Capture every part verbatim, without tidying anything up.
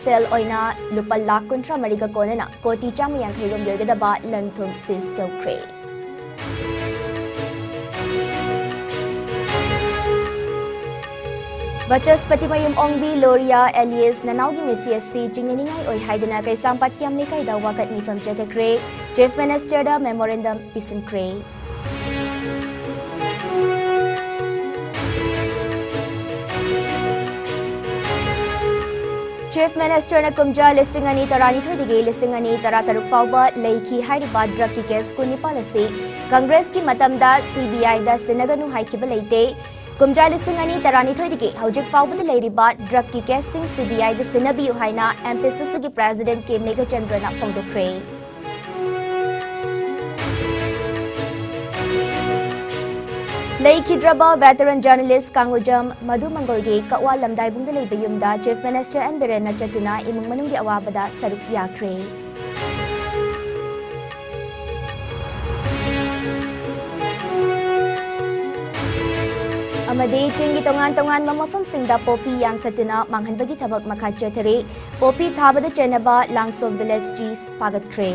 ꯁꯦꯜ ꯑꯣꯏꯅ ꯂꯨꯄꯥ ꯂꯥꯈ ꯀꯨꯟꯊ꯭ꯔꯥ ꯃꯔꯤꯒ ꯀꯣꯟꯅꯅ ꯀꯣꯇꯤ ꯆꯥꯝꯃ ꯌꯥꯡꯈꯩ ꯔꯣꯝꯒꯤ ꯑꯣꯏꯒꯗꯕ ꯂꯟ ꯊꯨꯝ ꯁꯤꯖ ꯇꯧꯈ꯭ꯔꯦ꯫ ꯕꯆꯁꯄꯇꯤꯃꯌꯨꯝ ꯑꯣꯡꯕꯤ ꯂꯣꯔꯤꯌꯥ ꯑꯦꯂꯤꯌꯁ ꯅꯅꯥꯎꯒꯤ ꯃꯤꯁꯤ ꯑꯁꯤ ꯆꯤꯡꯅꯅꯤꯡꯉꯥꯏ ꯑꯣꯏ ꯍꯥꯏꯗꯨꯅ ꯀꯩꯁꯥꯝꯄꯥꯠ ꯍꯤꯌꯥꯝ ꯂꯩꯀꯥꯏꯗ ꯋꯥꯀꯠ ꯃꯤꯐꯝ ꯆꯠꯊꯈ꯭ꯔꯦ꯫ ꯆꯤꯐ ꯃꯤꯅꯤꯁꯇꯔꯗ ꯃꯦꯃꯣꯔꯦꯟꯗꯝ ꯄꯤꯁꯤꯟꯈ꯭ꯔꯦ꯫ ꯆꯤꯐ ꯃꯤꯅꯤꯁꯇꯔꯅ ꯀꯨꯝꯖꯥ ꯂꯤꯁꯤꯡ ꯑꯅꯤ ꯇꯔꯥꯅꯤꯊꯣꯏꯗꯒꯤ ꯂꯤꯁꯤꯡ ꯑꯅꯤ ꯇꯔꯥꯇꯔꯨꯛ ꯐꯥꯎꯕ ꯂꯩꯈꯤ ꯍꯥꯏꯔꯤꯕ ꯗ꯭ꯔꯒꯀꯤ ꯀꯦꯁ ꯀꯨꯟꯅꯤꯄꯥꯜ ꯑꯁꯤ ꯀꯪꯒ꯭ꯔꯦꯁꯀꯤ ꯃꯇꯝꯗ ꯁꯤꯕꯤꯑꯥꯏꯗ ꯁꯤꯟꯅꯒꯅꯨ ꯍꯥꯏꯈꯤꯕ ꯂꯩꯇꯦ꯫ ꯀꯨꯝꯖꯥ ꯂꯤꯁꯤꯡ ꯑꯅꯤ ꯇꯔꯥꯅꯤꯊꯣꯏꯗꯒꯤ ꯍꯧꯖꯤꯛ ꯐꯥꯎꯕꯗ ꯂꯩꯔꯤꯕ ꯗ꯭ꯔꯒꯀꯤ ꯀꯦꯁꯁꯤꯡ ꯁꯤꯕꯤꯑꯥꯏꯗ ꯁꯤꯟꯅꯕꯤꯌꯨ ꯍꯥꯏꯅ ꯑꯦꯝ ꯄꯤ ꯁꯤ ꯁꯤꯒꯤ ꯄ꯭ꯔꯦꯁꯤꯗꯦꯟꯠ ꯀꯦ ꯃꯦꯘꯆꯟꯗ꯭ꯔꯅ ꯐꯣꯡꯗꯣꯛꯈ꯭ꯔꯦ꯫ ꯂꯩꯈꯤꯗ꯭ꯔꯕ ꯚꯦꯇꯔꯟ ꯖꯔꯅꯦꯂꯤꯁ ꯀꯥꯡꯉꯨꯖꯝ ꯃꯙꯨ ꯃꯪꯒꯣꯜꯒꯤ ꯀꯛꯋꯥ ꯂꯝꯗꯥꯏꯕꯨꯡꯗ ꯂꯩꯕ ꯌꯨꯝꯗ ꯆꯤꯐ ꯃꯤꯅꯤꯁꯇꯔ ꯑꯦꯟ ꯕꯤꯔꯦꯟꯅ ꯆꯠꯇꯨꯅ ꯏꯃꯨꯡ ꯃꯅꯨꯡꯒꯤ ꯑꯋꯥꯕꯗ ꯁꯔꯨꯛ ꯌꯥꯈ꯭ꯔꯦ꯫ ꯑꯃꯗꯤ ꯆꯤꯡꯒꯤ ꯇꯣꯉꯥꯟ ꯇꯣꯉꯥꯟꯕ ꯃꯐꯝꯁꯤꯡꯗ ꯄꯣꯄꯤ ꯌꯥꯟꯊꯠꯇꯨꯅ ꯃꯥꯡꯍꯟꯕꯒꯤ ꯊꯕꯛ ꯃꯈꯥ ꯆꯠꯊꯔꯤ꯫ ꯄꯣꯄꯤ ꯊꯥꯕꯗ ꯆꯦꯟꯅꯕ ꯂꯥꯡꯁꯣꯝ ꯚꯤꯂꯦꯖ ꯆꯤꯐ ꯐꯥꯒꯠꯈ꯭ꯔꯦ꯫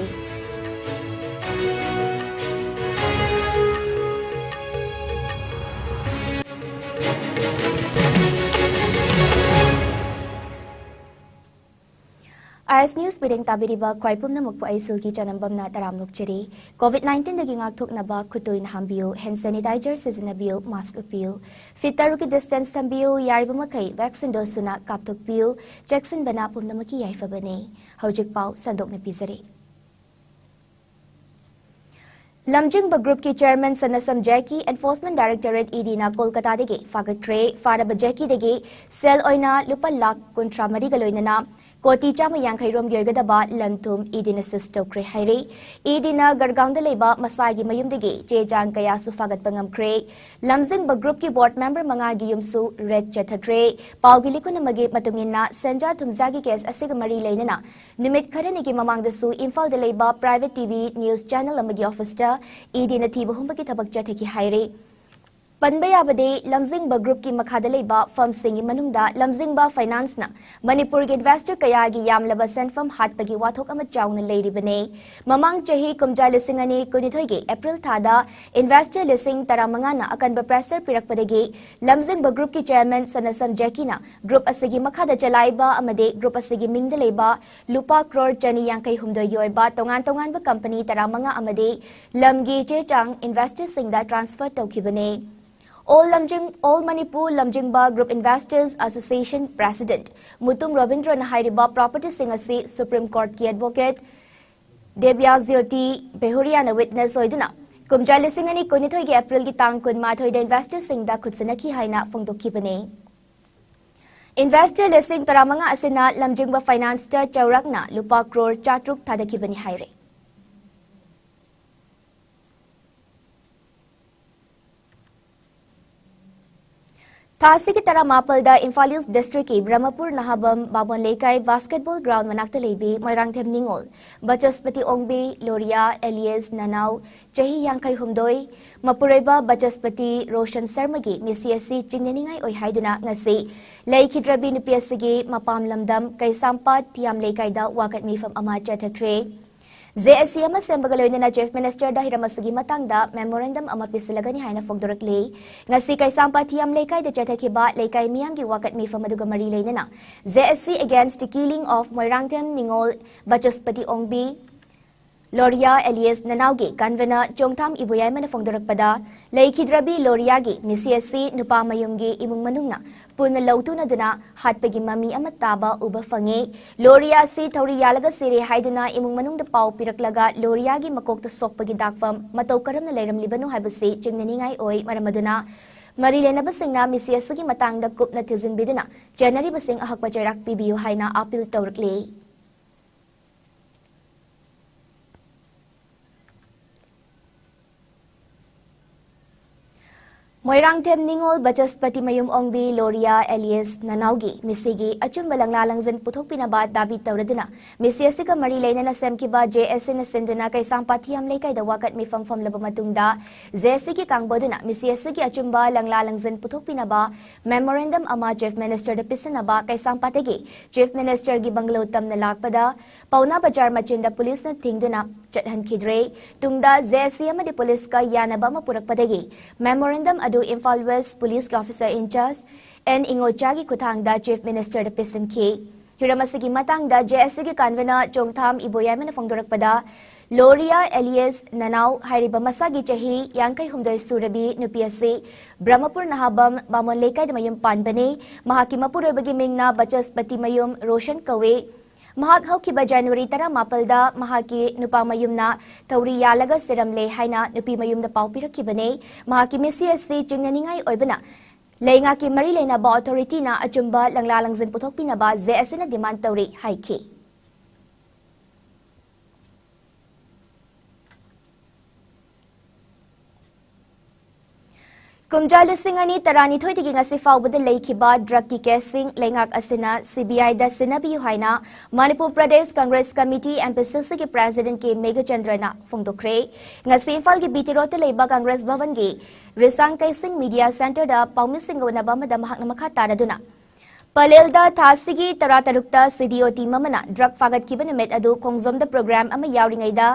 ꯑꯥꯏ ꯑꯦꯁ ꯅ꯭ꯌꯨꯁ ꯃꯤꯠꯌꯦꯡ ꯇꯥꯕꯤꯔꯤꯕ ꯈ꯭ꯋꯥꯏ ꯄꯨꯝꯅꯃꯛꯄꯨ ꯑꯩ ꯁꯤꯜꯀꯤ ꯆꯅꯝꯕꯝꯅ ꯇꯔꯥꯝꯅ ꯑꯣꯛꯆꯔꯤ꯫ ꯀꯣꯚꯤꯗ ꯅꯥꯏꯟꯇꯤꯟꯗꯒꯤ ꯉꯥꯛꯊꯣꯛꯅꯕ ꯈꯨꯠꯇꯣꯏꯅ ꯍꯥꯝꯕꯤꯌꯨ, ꯍꯦꯟ ꯁꯦꯅꯤꯇꯥꯏꯖꯔ ꯁꯤꯖꯤꯟꯅꯕꯤꯌꯨ, ꯃꯥꯁꯛ ꯎꯞꯄꯤꯌꯨ, ꯐꯤꯠ ꯇꯔꯨꯛꯀꯤ ꯗꯤꯁꯇꯦꯟꯁ ꯊꯝꯕꯤꯌꯨ, ꯌꯥꯔꯤꯕ ꯃꯈꯩ ꯚꯦꯛꯁꯤꯟ ꯗꯣꯁ ꯁꯨꯅ ꯀꯥꯞꯊꯣꯛꯄꯤꯌꯨ꯫ ꯆꯦꯛꯁꯤꯟꯕꯅ ꯄꯨꯝꯅꯃꯛꯀꯤ ꯌꯥꯏꯐꯕꯅꯤ꯫ ꯍꯧꯖꯤꯛ ꯄꯥꯎ ꯁꯟꯗꯣꯛꯅ ꯄꯤꯖꯔꯤ꯫ ꯂꯝꯖꯤꯡꯕ ꯒ꯭ꯔꯨꯞꯀꯤ ꯆꯦꯌꯔꯃꯦꯟ ꯁꯅꯥꯁꯝ ꯖꯦꯀꯤ ꯑꯦꯟꯐꯣꯔꯁꯃꯦꯟꯠ ꯗꯥꯏꯔꯦꯛꯇꯣꯔꯦꯠ ꯏ ꯗꯤꯅ ꯀꯣꯜꯀꯇꯥꯗꯒꯤ ꯐꯥꯒꯠꯈ꯭ꯔꯦ꯫ ꯐꯥꯔꯕ ꯖꯦꯀꯤꯗꯒꯤ ꯁꯦꯜ ꯑꯣꯏꯅ ꯂꯨꯄꯥ ꯂꯥꯈ ꯀꯨꯟꯊ꯭ꯔꯥ ꯃꯔꯤꯒ ꯂꯣꯏꯅꯅ ꯀꯣꯇꯤ ꯆꯥꯝꯃ ꯌꯥꯡꯈꯩ ꯔꯣꯝꯒꯤ ꯑꯣꯏꯒꯗꯕ ꯂꯟ ꯊꯨꯝ ꯏ ꯗꯤꯅ ꯁꯤꯖ ꯇꯧꯈ꯭ꯔꯦ ꯍꯥꯏꯔꯤ꯫ ꯏ ꯗꯤꯅ ꯒꯔꯒꯥꯎꯟꯗ ꯂꯩꯕ ꯃꯁꯥꯒꯤ ꯃꯌꯨꯝꯗꯒꯤ ꯆꯦ ꯆꯥꯡ ꯀꯌꯥꯁꯨ ꯐꯥꯒꯠꯄ ꯉꯝꯈ꯭ꯔꯦ꯫ ꯂꯝꯖꯤꯡꯕ ꯒ꯭ꯔꯨꯞꯀꯤ ꯕꯣꯔꯗ ꯃꯦꯝꯕꯔ ꯃꯉꯥꯒꯤ ꯌꯨꯝꯁꯨ ꯔꯦꯗ ꯆꯠꯊꯈ꯭ꯔꯦ꯫ ꯄꯥꯎꯒꯤ ꯂꯤꯈꯨꯟ ꯑꯃꯒꯤ ꯃꯇꯨꯡ ꯏꯟꯅ, ꯁꯦꯟꯖꯥ ꯊꯨꯝꯖꯥꯒꯤ ꯀꯦꯁ ꯑꯁꯤꯒ ꯃꯔꯤ ꯂꯩꯅꯅ ꯅꯨꯃꯤꯠ ꯈꯔꯅꯤꯒꯤ ꯃꯃꯥꯡꯗꯁꯨ ꯏꯝꯐꯥꯜꯗ ꯂꯩꯕ private T V news channel ꯑꯃꯒꯤ ꯑꯣꯐꯤꯁꯇ ꯏ ꯗꯤꯅ ꯊꯤꯕ ꯍꯨꯝꯕꯒꯤ ꯊꯕꯛ ꯆꯠꯊꯈꯤ ꯍꯥꯏꯔꯤ꯫ ꯄꯟꯕ ꯌꯥꯕꯗꯤ, ꯂꯝꯖꯤꯡꯕ groupꯀꯤ ꯃꯈꯥꯗ ꯂꯩꯕ firmꯁꯤꯡꯒꯤ ꯃꯅꯨꯡꯗ ꯂꯝꯖꯤꯡꯕ Financeꯅ ꯃꯅꯤꯄꯨꯔꯒꯤ investor ꯀꯌꯥꯒꯤ ꯌꯥꯝꯂꯕ ꯁꯦꯟꯐꯝ ꯍꯥꯠꯄꯒꯤ ꯋꯥꯊꯣꯛ ꯑꯃ ꯆꯥꯎꯅ ꯂꯩꯔꯤꯕꯅꯤ꯫ ꯃꯃꯥꯡ ꯆꯍꯤ ꯀꯨꯝꯖꯥ ꯂꯤꯁꯤꯡ ꯑꯅꯤ ꯀꯨꯟꯅꯤꯊꯣꯏꯒꯤ April ꯊꯥꯗ investor ꯂꯤꯁꯤꯡ ꯇꯔꯥꯃꯉꯥꯅ ꯑꯀꯟꯕ pressure ꯄꯤꯔꯛꯄꯗꯒꯤ ꯂꯝꯖꯤꯡꯕ groupꯀꯤ chairman ꯁꯅꯥꯁꯝ ꯖꯦꯀꯤꯅ group ꯑꯁꯤꯒꯤ ꯃꯈꯥꯗ ꯆꯂꯥꯏꯕ ꯑꯃꯗꯤ group ꯑꯁꯤꯒꯤ ꯃꯤꯡꯗ ꯂꯩꯕ ꯂꯨꯄꯥ ꯀ꯭ꯔꯣꯔ ꯆꯅꯤ ꯌꯥꯡꯈꯩ ꯍꯨꯝꯗꯣꯏ ꯌꯣꯏꯕ ꯇꯣꯉꯥꯟ ꯇꯣꯉꯥꯟꯕ company ꯇꯔꯥꯃꯉꯥ ꯑꯃꯗꯤ ꯂꯝꯒꯤ ꯆꯦ ꯆꯥꯡ investorꯁꯤꯡꯗ transfer ꯇꯧꯈꯤꯕꯅꯤ꯫ All ꯂꯝꯖꯤꯡ-, All Manipur ꯂꯝꯖꯤꯡꯕ Group Investors Association President Mutum ꯔꯣꯕꯤꯟꯗ꯭ꯔꯣꯅ ꯍꯥꯏꯔꯤꯕ propertyꯁꯤꯡ ꯑꯁꯤ Supreme Courtꯀꯤ advocate ꯗꯦꯕ꯭ꯌꯥꯖꯌꯣꯇꯤ ꯕꯦꯍꯨꯔꯤꯌꯥꯅ witness ꯑꯣꯏꯗꯨꯅ ꯀꯨꯝꯖꯥ ꯂꯤꯁꯤꯡ ꯑꯅꯤ ꯀꯨꯟꯅꯤꯊꯣꯏꯒꯤ Aprilꯒꯤ ꯇꯥꯡ ꯀꯨꯟꯃꯥꯊꯣꯏꯗ investorꯁꯤꯡꯗ ꯈꯨꯠꯁꯤꯟꯅꯈꯤ ꯍꯥꯏꯅ ꯐꯣꯡꯗꯣꯛꯈꯤꯕꯅꯤ꯫ Investor ꯂꯤꯁꯤꯡ ꯇꯔꯥꯃꯉꯥ ꯑꯁꯤꯅ ꯂꯝꯖꯤꯡꯕ Financeꯇ ꯆꯥꯎꯔꯥꯛꯅ ꯂꯨꯄꯥ ꯀ꯭ꯔꯣꯔ ꯆꯥꯇ꯭ꯔꯨꯛ ꯊꯥꯗꯈꯤꯕꯅꯤ ꯍꯥꯏꯔꯦ꯫ ꯊꯥ ꯑꯁꯤꯒꯤ ꯇꯔꯥꯃꯥꯄꯜꯗ ꯏꯝꯐꯥꯜ East Districtꯀꯤ ꯕ꯭ꯔꯍꯃꯄꯨꯔ ꯅꯍꯥꯕꯝ ꯕꯥꯃꯣꯟ ꯂꯩꯀꯥꯏ basketball ground ꯃꯅꯥꯛꯇ ꯂꯩꯕꯤ ꯃꯣꯏꯔꯥꯡꯊꯦꯝ ꯅꯤꯉꯣꯜ, ꯕꯆꯁꯄꯇꯤ ꯑꯣꯡꯕꯤ, ꯂꯣꯔꯤꯌꯥ alias ꯅꯅꯥꯎ, ꯆꯍꯤ ꯌꯥꯡꯈꯩ ꯍꯨꯝꯗꯣꯏ, ꯃꯄꯨꯔꯣꯏꯕ ꯕꯆꯁꯄꯇꯤ ꯔꯣꯁꯟ ꯁꯔꯃꯒꯤ ꯃꯤꯁꯤ ꯑꯁꯤ ꯆꯤꯡꯅꯅꯤꯡꯉꯥꯏ ꯑꯣꯏ ꯍꯥꯏꯗꯨꯅ ꯉꯁꯤ ꯂꯩꯈꯤꯗ꯭ꯔꯕꯤ ꯅꯨꯄꯤ ꯑꯁꯤꯒꯤ ꯃꯄꯥꯝ ꯂꯝꯗꯝ ꯀꯩꯁꯥꯝꯄꯥꯠ ꯇꯤꯌꯥꯝ ꯂꯩꯀꯥꯏꯗ ꯋꯥꯀꯠ ꯃꯤꯐꯝ ꯑꯃ ꯆꯠꯊꯈ꯭ꯔꯦ꯫ JAC ꯑꯃ ꯁꯦꯝꯕꯒ ꯂꯣꯏꯅꯅ Chief Ministerꯗ ꯍꯤꯔꯝ ꯑꯁꯤꯒꯤ ꯃꯇꯥꯡꯗ memorandum ꯑꯃ ꯄꯤꯁꯤꯜꯂꯒꯅꯤ ꯍꯥꯏꯅ ꯐꯣꯡꯗꯣꯔꯛꯂꯤ꯫ ꯉꯁꯤ ꯀꯩꯁꯥꯝꯄꯥꯠ ꯊꯤꯌꯥꯝ ꯂꯩꯀꯥꯏꯗ ꯆꯠꯊꯈꯤꯕ ꯂꯩꯀꯥꯏ ꯃꯤꯌꯥꯝꯒꯤ ꯋꯥꯀꯠ ꯃꯤꯐꯝ ꯑꯗꯨꯒ ꯃꯔꯤ ꯂꯩꯅꯅ JAC against the killing of Moirangthem ꯅꯤꯉꯣꯜ ꯕꯆꯁꯄꯇꯤ ꯑꯣꯡꯕꯤ, ꯂꯣꯔꯤꯌꯥ alias ꯅꯅꯥꯎꯒꯤ convener ꯆꯣꯡꯊꯥꯝ ꯏꯕꯣꯌꯥꯏꯃꯅ ꯐꯣꯡꯗꯣꯔꯛꯄꯗ, ꯂꯩꯈꯤꯗ꯭ꯔꯕꯤ ꯂꯣꯔꯤꯌꯥꯒꯤ ꯃꯤꯁꯤ ꯑꯁꯤ ꯅꯨꯄꯥ ꯃꯌꯨꯝꯒꯤ ꯏꯃꯨꯡ ꯃꯅꯨꯡꯅ ꯄꯨꯟꯅ ꯂꯧꯇꯨꯅꯗꯨꯅ ꯍꯥꯠꯄꯒꯤ ꯃꯃꯤ ꯑꯃ ꯇꯥꯕ ꯎꯕ ꯐꯪꯉꯤ꯫ ꯂꯣꯔꯤꯌꯥ ꯑꯁꯤ ꯊꯧꯔꯤ ꯌꯥꯜꯂꯒ ꯁꯤꯔꯦ ꯍꯥꯏꯗꯨꯅ ꯏꯃꯨꯡ ꯃꯅꯨꯡꯗ ꯄꯥꯎ ꯄꯤꯔꯛꯂꯒ ꯂꯣꯔꯤꯌꯥꯒꯤ ꯃꯀꯣꯛꯇ ꯁꯣꯛꯄꯒꯤ ꯗꯥꯛꯐꯝ ꯃꯇꯧ ꯀꯔꯝꯅ ꯂꯩꯔꯝꯂꯤꯕꯅꯣ ꯍꯥꯏꯕꯁꯤ ꯆꯤꯡꯅꯅꯤꯡꯉꯥꯏ ꯑꯣꯏ꯫ ꯃꯔꯝ ꯑꯗꯨꯅ ꯃꯔꯤ ꯂꯩꯅꯕꯁꯤꯡꯅ ꯃꯤꯁꯤ ꯑꯁꯤꯒꯤ ꯃꯇꯥꯡꯗ ꯀꯨꯞꯅ ꯊꯤꯖꯤꯟꯕꯤꯗꯨꯅ ꯆꯦꯟꯅꯔꯤꯕꯁꯤꯡ ꯑꯍꯛꯄ ꯆꯩꯔꯥꯛ ꯄꯤꯕꯤꯌꯨ ꯍꯥꯏꯅ appeal ꯇꯧꯔꯛꯂꯤ꯫ ꯃꯣꯏꯔꯥꯡꯊꯦꯝ ꯅꯤꯉꯣꯜ ꯕꯆꯁꯄꯇꯤꯃꯌꯨꯝ ꯑꯣꯡꯕꯤ ꯂꯣꯔꯤꯌꯥ ꯑꯦꯂꯤꯌꯁ ꯅꯅꯥꯎꯒꯤ ꯃꯤꯁꯤꯒꯤ ꯑꯆꯨꯝꯕ ꯂꯪꯂꯥ ꯂꯪꯖꯟ ꯄꯨꯊꯣꯛꯄꯤꯅꯕ ꯗꯥꯕꯤ ꯇꯧꯔꯗꯨꯅ ꯃꯤꯁꯤ ꯑꯁꯤꯒ ꯃꯔꯤ ꯂꯩꯅꯅ ꯁꯦꯝꯈꯤꯕ ꯖꯦ ꯑꯦꯁ ꯑꯦꯅ ꯁꯤꯟꯗꯨꯅ ꯀꯩꯁꯥꯝꯄꯥꯠ ꯊꯤꯌꯥꯝ ꯂꯩꯀꯥꯏꯗ ꯋꯥꯀꯠ ꯃꯤꯐꯝ ꯐꯝꯂꯕ ꯃꯇꯨꯡꯗ ꯖꯦ ꯑꯦꯁ ꯑꯦꯒꯤ ꯀꯥꯡꯕꯨ ꯑꯗꯨꯅ ꯃꯤꯁꯤ ꯑꯁꯤꯒꯤ ꯑꯆꯨꯝꯕ ꯂꯪꯂꯥ ꯂꯪꯖꯟ ꯄꯨꯊꯣꯛꯄꯤꯅꯕ memorandum ꯑꯃ Chief Ministerꯗ ꯄꯤꯁꯤꯟꯅꯕ ꯀꯩꯁꯥꯝꯄꯥꯠꯇꯒꯤ Chief Ministerꯒꯤ ꯕꯪꯒꯂꯧ ꯇꯝꯅ ꯂꯥꯛꯄꯗ ꯄꯥꯎꯅꯥ ꯕꯖꯥꯔ ꯃꯆꯤꯟꯗ ꯄꯨꯂꯤꯁꯅ ꯊꯤꯡꯗꯨꯅ ꯆꯠꯍꯟꯈꯤꯗ꯭ꯔꯦ꯫ ꯇꯨꯡꯗ ꯖꯦ ꯑꯦꯁ ꯑꯦ ꯑꯃꯗꯤ ꯄꯨꯂꯤꯁꯀ ꯌꯥꯅꯕ ꯑꯃ ꯄꯨꯔꯛꯄꯗꯒꯤ memorandum ꯑꯗꯨ ꯏꯝꯐꯥꯜ ꯋꯦꯁ ꯄꯨꯂꯤꯁꯀꯤ officer in charge ꯑꯦꯟ ꯏꯉꯣꯆꯥꯒꯤ ꯈꯨꯠꯊꯥꯡꯗ Chief Ministerꯗ ꯄꯤꯁꯤꯟꯈꯤ꯫ ꯍꯤꯔꯝ ꯑꯁꯤꯒꯤ ꯃꯇꯥꯡꯗ ꯖꯦ ꯑꯦꯁ ꯑꯦꯒꯤ convener ꯆꯣꯡꯊꯥꯝ ꯏꯕꯣꯌꯥꯏꯃꯅ ꯐꯣꯡꯗꯣꯔꯛꯄꯗ, ꯂꯣꯔꯤꯌꯥ ꯑꯦꯂꯤꯌꯁ ꯅꯅꯥꯎ ꯍꯥꯏꯔꯤꯕ ꯃꯁꯥꯒꯤ ꯆꯍꯤ ꯌꯥꯡꯈꯩ ꯍꯨꯝꯗꯣꯏ ꯁꯨꯔꯕꯤ ꯅꯨꯄꯤ ꯑꯁꯤ ꯕ꯭ꯔꯍꯃꯄꯨꯔ ꯅꯍꯥꯕꯝ ꯕꯥꯃꯣꯟ ꯂꯩꯀꯥꯏꯗ ꯃꯌꯨꯝ ꯄꯥꯟꯕꯅꯤ꯫ ꯃꯍꯥꯛꯀꯤ ꯃꯄꯨꯔꯣꯏꯕꯒꯤ ꯃꯤꯡꯅ ꯕꯆꯁꯄꯇꯤ ꯃꯌꯨꯝ ꯔꯣꯁꯟ ꯀꯧꯏ꯫ ꯃꯍꯥꯛ ꯍꯧꯈꯤꯕ ꯖꯅꯋꯥꯔꯤ ꯇꯔꯥꯃꯥꯄꯜꯗ ꯃꯍꯥꯛꯀꯤ ꯅꯨꯄꯥ ꯃꯌꯨꯝꯅ ꯊꯧꯔꯤ ꯌꯥꯜꯂꯒ ꯁꯤꯔꯝꯂꯦ ꯍꯥꯏꯅ ꯅꯨꯄꯤ ꯃꯌꯨꯝꯗ ꯄꯥꯎ ꯄꯤꯔꯛꯈꯤꯕꯅꯤ꯫ ꯃꯍꯥꯛꯀꯤ ꯃꯤꯁꯤ ꯑꯁꯤ ꯆꯤꯡꯅꯅꯤꯡꯉꯥꯏ ꯑꯣꯏꯕꯅ ꯂꯩꯉꯥꯛꯀꯤ ꯃꯔꯤ ꯂꯩꯅꯕ authorityꯅ ꯑꯆꯨꯝꯕ ꯂꯪꯂꯥ ꯂꯪꯖꯟ ꯄꯨꯊꯣꯛꯄꯤꯅꯕ ꯖꯦ ꯑꯦꯁ ꯑꯦꯅ demand ꯇꯧꯔꯤ ꯍꯥꯏꯈꯤ꯫ ꯀꯨꯝꯖꯥ ꯂꯤꯁꯤꯡ ꯑꯅꯤ ꯇꯔꯥꯅꯤꯊꯣꯏꯗꯒꯤ ꯉꯁꯤ ꯐꯥꯎꯕꯗ ꯂꯩꯈꯤꯕ drugꯀꯤ caseꯁꯤꯡ ꯂꯩꯉꯥꯛ ꯑꯁꯤꯅ ꯁꯤ ꯕꯤ ꯑꯥꯏꯗ ꯁꯤꯟꯅꯕꯤꯌꯨ ꯍꯥꯏꯅ Manipur Pradesh Congress committee, M P ꯁꯤ ꯁꯤꯒꯤ president ꯀꯦ ꯃꯦꯘꯆꯟꯗ꯭ꯔꯅ ꯐꯣꯡꯗꯣꯛꯈ꯭ꯔꯦ꯫ ꯉꯁꯤ ꯏꯝꯐꯥꯜꯒꯤ ꯕꯤ ꯇꯤ ꯔꯣꯗꯇ ꯂꯩꯕ ꯀꯪꯒ꯭ꯔꯦꯁ ꯚꯕꯟꯒꯤ ꯔꯤꯁꯥꯡ ꯀꯩꯁꯤꯡ media centreꯗ ꯄꯥꯎꯃꯤꯁꯤꯡꯒ ꯎꯅꯕ ꯑꯃꯗ ꯃꯍꯥꯛꯅ ꯃꯈꯥ ꯇꯥꯔꯗꯨꯅ, ꯄꯂꯦꯜꯗ ꯊꯥ ꯑꯁꯤꯒꯤ ꯇꯔꯥꯇꯔꯨꯛꯇ ꯁꯤ ꯗꯤ ꯑꯣ ꯇꯤ ꯑꯃꯅ drug ꯐꯥꯒꯠꯈꯤꯕ ꯅꯨꯃꯤꯠ ꯑꯗꯨ ꯈꯣꯡꯖꯣꯝꯗ program ꯑꯃ ꯌꯥꯎꯔꯤꯉꯩꯗ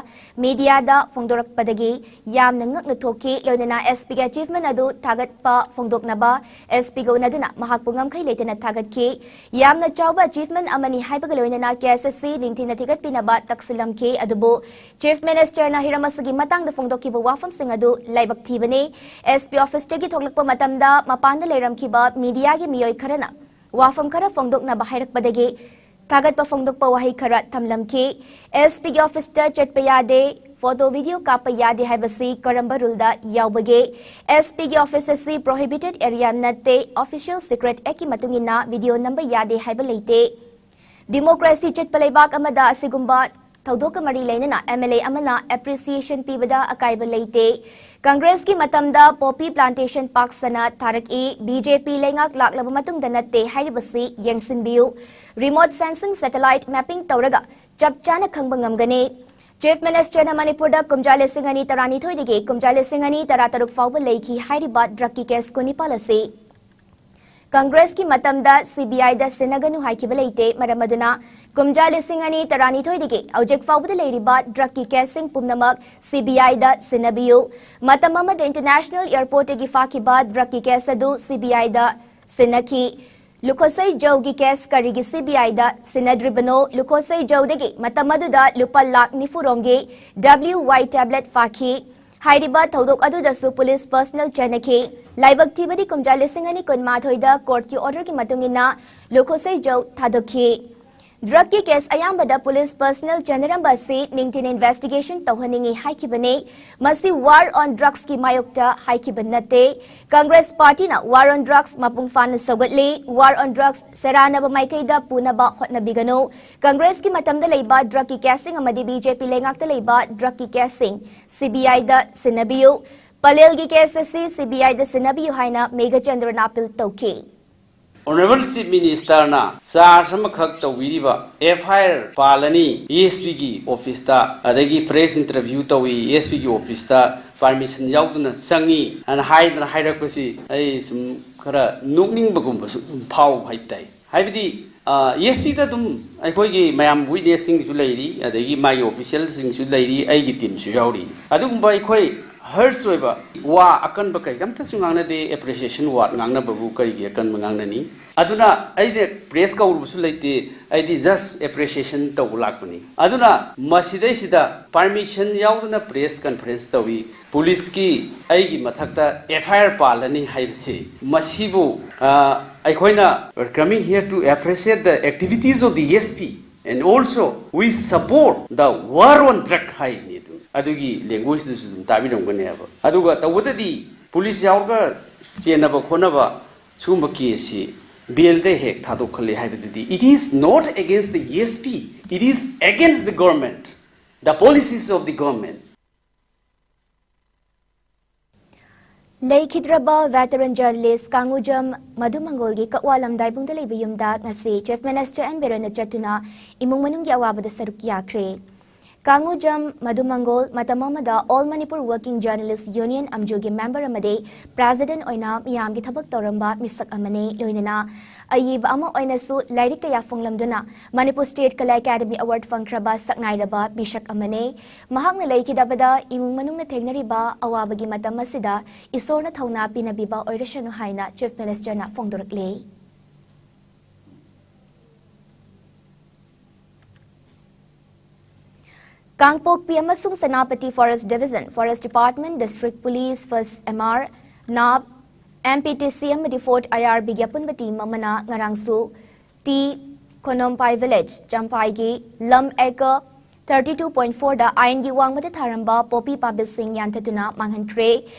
mediaꯗ ꯐꯣꯡꯗꯣꯔꯛꯄꯗꯒꯤ ꯌꯥꯝꯅ ꯉꯛꯅ ꯊꯣꯛꯈꯤ꯫ ꯂꯣꯏꯅꯅ ꯑꯦꯁ ꯄꯤꯒꯤ achievement ꯑꯗꯨ ꯊꯥꯒꯠꯄ ꯐꯣꯡꯗꯣꯛꯅꯕ ꯑꯦꯁ ꯄꯤꯒ ꯎꯅꯗꯨꯅ ꯃꯍꯥꯛꯄꯨ ꯉꯝꯈꯩ ꯂꯩꯇꯅ ꯊꯥꯒꯠꯈꯤ꯫ ꯌꯥꯝꯅ ꯆꯥꯎꯕ achievement ꯑꯃꯅꯤ ꯍꯥꯏꯕꯒ ꯂꯣꯏꯅꯅ case ꯑꯁꯤ ꯅꯤꯡꯊꯤꯅ ꯊꯤꯒꯠꯄꯤꯅꯕ ꯇꯛꯁꯤꯜꯂꯝꯈꯤ꯫ ꯑꯗꯨꯕꯨ Chief Ministerꯅ ꯍꯤꯔꯝ ꯑꯁꯤꯒꯤ ꯃꯇꯥꯡꯗ ꯐꯣꯡꯗꯣꯛꯈꯤꯕ ꯋꯥꯐꯝꯁꯤꯡ ꯑꯗꯨ ꯂꯥꯏꯕꯛ ꯊꯤꯕꯅꯤ꯫ ꯑꯦꯁ ꯄꯤ officeꯇꯒꯤ ꯊꯣꯛꯂꯛꯄ ꯃꯇꯝꯗ ꯃꯄꯥꯟꯗ ꯂꯩꯔꯝꯈꯤꯕ mediaꯒꯤ ꯃꯤꯑꯣꯏ ꯈꯔꯅ ꯋꯥꯐꯝ ꯈꯔ ꯐꯣꯡꯗꯣꯛꯅꯕ ꯍꯥꯏꯔꯛꯄꯗꯒꯤ ꯊꯥꯒꯠꯄ ꯐꯣꯡꯗꯣꯛꯄ ꯋꯥꯍꯩ ꯈꯔ ꯊꯝꯂꯝꯈꯤ꯫ ꯑꯦꯁ ꯄꯤꯒꯤ officeꯇ ꯆꯠꯄ ꯌꯥꯗꯦ, photo video ꯀꯥꯞꯄ ꯌꯥꯗꯦ ꯍꯥꯏꯕꯁꯤ ꯀꯔꯝꯕ ruleꯗ ꯌꯥꯎꯕꯒꯦ? ꯑꯦꯁ ꯄꯤꯒꯤ office ꯑꯁꯤ prohibited area ꯅꯠꯇꯦ, Official Secret Actꯀꯤ ꯃꯇꯨꯡ ꯏꯟꯅ video ꯅꯝꯕ ꯌꯥꯗꯦ ꯍꯥꯏꯕ ꯂꯩꯇꯦ꯫ Democracy ꯆꯠꯄ ꯂꯩꯕꯥꯛ ꯑꯃꯗ ꯑꯁꯤꯒꯨꯝꯕ ꯊꯧꯗꯣꯛꯀ ꯃꯔꯤ ꯂꯩꯅꯅ M L A ꯑꯃꯅ appreciation ꯄꯤꯕꯗ ꯑꯀꯥꯏꯕ ꯂꯩꯇꯦ꯫ ꯀꯪꯒ꯭ꯔꯦꯁꯀꯤ ꯃꯇꯝꯗ poppy plantation ꯄꯥꯛ ꯁꯟꯅ ꯊꯥꯔꯛꯏ, B J P ꯂꯩꯉꯥꯛ ꯂꯥꯛꯂꯕ ꯃꯇꯨꯡꯗ ꯅꯠꯇꯦ ꯍꯥꯏꯔꯤꯕꯁꯤ ꯌꯦꯡꯁꯤꯟꯕꯤꯌꯨ꯫ Remote sensing satellite mapping ꯇꯧꯔꯒ ꯆꯞ ꯆꯥꯅ ꯈꯪꯕ ꯉꯝꯒꯅꯤ꯫ Chief Ministerꯅ ꯃꯅꯤꯄꯨꯔꯗ ꯀꯨꯝꯖꯥ ꯂꯤꯁꯤꯡ ꯑꯅꯤ ꯇꯔꯥꯅꯤꯊꯣꯏꯗꯒꯤ ꯀꯨꯝꯖꯥ ꯂꯤꯁꯤꯡ ꯑꯅꯤ ꯇꯔꯥꯇꯔꯨꯛ ꯐꯥꯎꯕ ꯂꯩꯈꯤ ꯍꯥꯏꯔꯤꯕ drugꯀꯤ case ꯀꯨꯟꯅꯤꯄꯥꯜ ꯑꯁꯤ ꯀꯪꯒ꯭ꯔꯦꯁꯀꯤ ꯃꯇꯝꯗ C B Iꯗ ꯁꯤꯟꯅꯒꯅꯨ ꯍꯥꯏꯈꯤꯕ ꯂꯩꯇꯦ꯫ ꯃꯔꯝ ꯑꯗꯨꯅ ꯀꯨꯝꯖꯥ ꯂꯤꯁꯤꯡ ꯑꯅꯤ ꯇꯔꯥꯅꯤꯊꯣꯏꯗꯒꯤ ꯍꯧꯖꯤꯛ ꯐꯥꯎꯕꯗ ꯂꯩꯔꯤꯕ drugꯀꯤ caseꯁꯤꯡ ꯄꯨꯝꯅꯃꯛ C B Iꯗ ꯁꯤꯟꯅꯕꯤꯌꯨ꯫ ꯃꯇꯝ ꯑꯃꯗ international airportꯇꯒꯤ ꯐꯥꯈꯤꯕ drugꯀꯤ case ꯑꯗꯨ C B Iꯗ ꯁꯤꯟꯅꯈꯤ꯫ ꯂꯨꯈꯣꯁꯩ ꯖꯧꯒꯤ case ꯀꯔꯤꯒꯤ C B Iꯗ ꯁꯤꯟꯅꯗ꯭ꯔꯤꯕꯅꯣ? ꯂꯨꯈꯣꯁꯩ ꯖꯧꯗꯒꯤ ꯃꯇꯝ ꯑꯗꯨꯗ ꯂꯨꯄꯥ ꯂꯥꯈ ꯅꯤꯐꯨ ꯔꯣꯝꯒꯤ W Y tablet ꯐꯥꯈꯤ꯫ ꯍꯥꯏꯔꯤꯕ ꯊꯧꯗꯣꯛ ꯑꯗꯨꯗꯁꯨ police personnel ꯆꯦꯟꯅꯈꯤ꯫ ꯂꯥꯏꯕꯛ ꯊꯤꯕꯗꯤ ꯀꯨꯝꯖꯥ ꯂꯤꯁꯤꯡ ꯑꯅꯤ ꯀꯨꯟꯃꯥꯊꯣꯏꯗ courtꯀꯤ orderꯒꯤ ꯃꯇꯨꯡ ꯏꯟꯅ ꯂꯨꯈꯣꯁꯩ ꯖꯧ ꯊꯥꯗꯣꯛꯈꯤ꯫ Drugꯀꯤ case ꯑꯌꯥꯝꯕꯗ police personnel ꯆꯦꯟꯅꯔꯝꯕ ꯑꯁꯤ ꯅꯤꯡꯊꯤꯅ investigation ꯇꯧꯍꯟꯅꯤꯡꯏ ꯍꯥꯏꯈꯤꯕꯅꯤ꯫ ꯃꯁꯤ war on drugsꯀꯤ ꯃꯥꯌꯣꯛꯇ ꯍꯥꯏꯈꯤꯕ ꯅꯠꯇꯦ꯫ Congress partyꯅ war on drugs ꯃꯄꯨꯡ ꯐꯥꯅ ꯁꯧꯒꯠꯂꯤ꯫ War on drugs ꯁꯦꯔꯥꯟꯅꯕ ꯃꯥꯏꯀꯩꯗ ꯄꯨꯅꯕ ꯍꯣꯠꯅꯕꯤꯒꯅꯨ꯫ Congressꯀꯤ ꯃꯇꯝꯗ ꯂꯩꯕ drugꯀꯤ caseꯁꯤꯡ ꯑꯃꯗꯤ B J P ꯂꯩꯉꯥꯛꯇ ꯂꯩꯕ drugꯀꯤ caseꯁꯤꯡ C B Iꯗ ꯁꯤꯟꯅꯕꯤꯌꯨ꯫ ꯄꯂꯦꯜꯒꯤ case ꯑꯁꯤ C B Iꯗ ꯁꯤꯟꯅꯕꯤꯌꯨ ꯍꯥꯏꯅ ꯃꯦꯘꯆꯟꯗ꯭ꯔꯅ appeal ꯇꯧꯈꯤ꯫ Honourable Chief Ministerꯅ charge ꯑꯃꯈꯛ ꯇꯧꯕꯤꯔꯤꯕ F I R ꯄꯥꯜꯂꯅꯤ, S P ꯒꯤ officeꯇ, ꯑꯗꯒꯤ press interview ꯇꯧꯏ, S P ꯒꯤ officeꯇ permission ꯌꯥꯎꯗꯅ ꯆꯪꯉꯤ ꯑꯅ ꯍꯥꯏꯗꯅ ꯍꯥꯏꯔꯛꯄꯁꯤ ꯑꯩ ꯁꯨꯝ ꯈꯔ ꯅꯣꯛꯅꯤꯡꯕꯒꯨꯝꯕꯁꯨ ꯑꯗꯨꯝ ꯐꯥꯎꯕ ꯍꯥꯏꯕ ꯇꯥꯏ꯫ ꯍꯥꯏꯕꯗꯤ, ꯑ, S Pꯗ ꯑꯗꯨꯝ ꯑꯩꯈꯣꯏꯒꯤ ꯃꯌꯥꯝ witnessꯁꯤꯡꯁꯨ ꯂꯩꯔꯤ, ꯑꯗꯒꯤ ꯃꯥꯒꯤ officialꯁꯤꯡꯁꯨ ꯂꯩꯔꯤ, ꯑꯩꯒꯤ teamꯁꯨ ꯌꯥꯎꯔꯤ꯫ ꯑꯗꯨꯒꯨꯝꯕ ꯑꯩꯈꯣꯏ hurt ꯑꯣꯏꯕ ꯋꯥ ꯑꯀꯟꯕ ꯀꯩ ꯑꯝꯇꯁꯨ ꯉꯥꯡꯅꯗꯦ꯫ Appreciation word ꯉꯥꯡꯅꯕꯕꯨ ꯀꯔꯤꯒꯤ ꯑꯀꯟꯕ ꯉꯥꯡꯅꯅꯤ? ꯑꯗꯨꯅ ꯑꯩꯗꯤ press ꯀꯧꯔꯨꯕꯁꯨ ꯂꯩꯇꯦ, ꯑꯩꯗꯤ just appreciation ꯇꯧꯕ ꯂꯥꯛꯄꯅꯤ꯫ ꯑꯗꯨꯅ ꯃꯁꯤꯗꯩꯁꯤꯗ permission ꯌꯥꯎꯗꯅ press conference ꯇꯧꯏ, policeꯀꯤ ꯑꯩꯒꯤ ꯃꯊꯛꯇ F I R ꯄꯥꯜꯂꯅꯤ ꯍꯥꯏꯕꯁꯤ, ꯃꯁꯤꯕꯨ, ꯑ, ꯑꯩꯈꯣꯏꯅ "We are coming here to appreciate the activities of the S P and also we support the war on drug" ꯍꯥꯏꯕꯅꯤ꯫ ꯑꯗꯨꯝ ꯑꯗꯨꯒꯤ languageꯗꯨꯁꯨ ꯑꯗꯨꯝ ꯇꯥꯕꯤꯔꯝꯒꯅꯦꯕ꯫ ꯑꯗꯨꯒ ꯇꯧꯕꯗꯗꯤ police ꯌꯥꯎꯔꯒ ꯆꯦꯟꯅꯕ ꯈꯣꯠꯅꯕ ꯁꯤꯒꯨꯝꯕ caseꯁꯤ ꯕꯦꯜꯗ ꯍꯦꯛ ꯊꯥꯗꯣꯛꯍꯜꯂꯦ ꯍꯥꯏꯕꯗꯨꯗꯤ, it is not against the E S P, it is against the government, the policies of the government. ꯂꯩꯈꯤꯗ꯭ꯔꯕ veteran journalist ꯀꯥꯡꯉꯨꯖꯝ ꯃꯙꯨꯃꯪꯒꯣꯜꯒꯤ ꯀꯛꯋꯥ ꯂꯝꯗꯥꯏꯕꯨꯡꯗ ꯂꯩꯕ ꯌꯨꯝꯗ ꯉꯁꯤ Chief Minister N. ꯕꯤꯔꯦꯟꯅ ꯆꯠꯇꯨꯅ ꯏꯃꯨꯡ ꯃꯅꯨꯡꯒꯤ ꯑꯋꯥꯕꯗ ꯁꯔꯨꯛ ꯌꯥꯈ꯭ꯔꯦ꯫ ꯀꯥꯡꯉꯨꯖꯝ ꯃꯙꯨꯃꯪꯒꯣꯜ ꯃꯇꯝ ꯑꯃꯗ All Manipur Working Journalist Union, ꯑꯝꯖꯨꯒꯤ member ꯑꯃꯗꯤ president ꯑꯣꯏꯅ ꯃꯤꯌꯥꯝꯒꯤ ꯊꯕꯛ ꯇꯧꯔꯝꯕ ꯃꯤꯁꯛ ꯑꯃꯅꯤ꯫ ꯂꯣꯏꯅꯅ ꯑꯏꯕ ꯑꯃ ꯑꯣꯏꯅꯁꯨ ꯂꯥꯏꯔꯤꯛ ꯀꯌꯥ ꯐꯣꯡꯂꯝꯗꯨꯅ Manipur State Kala Academy Award ꯐꯪꯈ꯭ꯔꯕ ꯁꯛꯅꯥꯏꯔꯕ ꯃꯤꯁꯛ ꯑꯃꯅꯤ꯫ ꯃꯍꯥꯛꯅ ꯂꯩꯈꯤꯗꯕꯗ ꯏꯃꯨꯡ ꯃꯅꯨꯡꯅ ꯊꯦꯡꯅꯔꯤꯕ ꯑꯋꯥꯕꯒꯤ ꯃꯇꯝ ꯑꯁꯤꯗ ꯏꯁꯣꯔꯅ ꯊꯧꯅꯥ ꯄꯤꯅꯕꯤꯕ ꯑꯣꯏꯔꯁꯅꯨ ꯍꯥꯏꯅ Chief Ministerꯅ ꯐꯣꯡꯗꯣꯔꯛꯂꯤ꯫ ꯀꯥꯡꯄꯣꯛꯄꯤ ꯑꯃꯁꯨꯡ Senapati Forest Division, Forest Department, District Police, First M R, ꯅꯥꯞ, M P T C ꯑꯃꯗꯤ Fort I R Bꯒꯤ ꯑꯄꯨꯟꯕ team ꯑꯃꯅ ꯉꯔꯥꯡꯁꯨ ꯇꯤ ꯈꯣꯅꯣꯝꯄꯥꯏ village, ꯆꯝꯄꯥꯏꯒꯤ ꯂꯝ acre thirty two point fourꯗ ꯑꯥꯏꯟꯒꯤ ꯋꯥꯡꯃꯗ ꯊꯥꯔꯝꯕ ꯄꯣꯄꯤ ꯄꯥꯝꯕꯤꯁꯤꯡ ꯌꯥꯟꯊꯠꯇꯨꯅ ꯃꯥꯡꯍꯟꯈ꯭ꯔꯦ꯫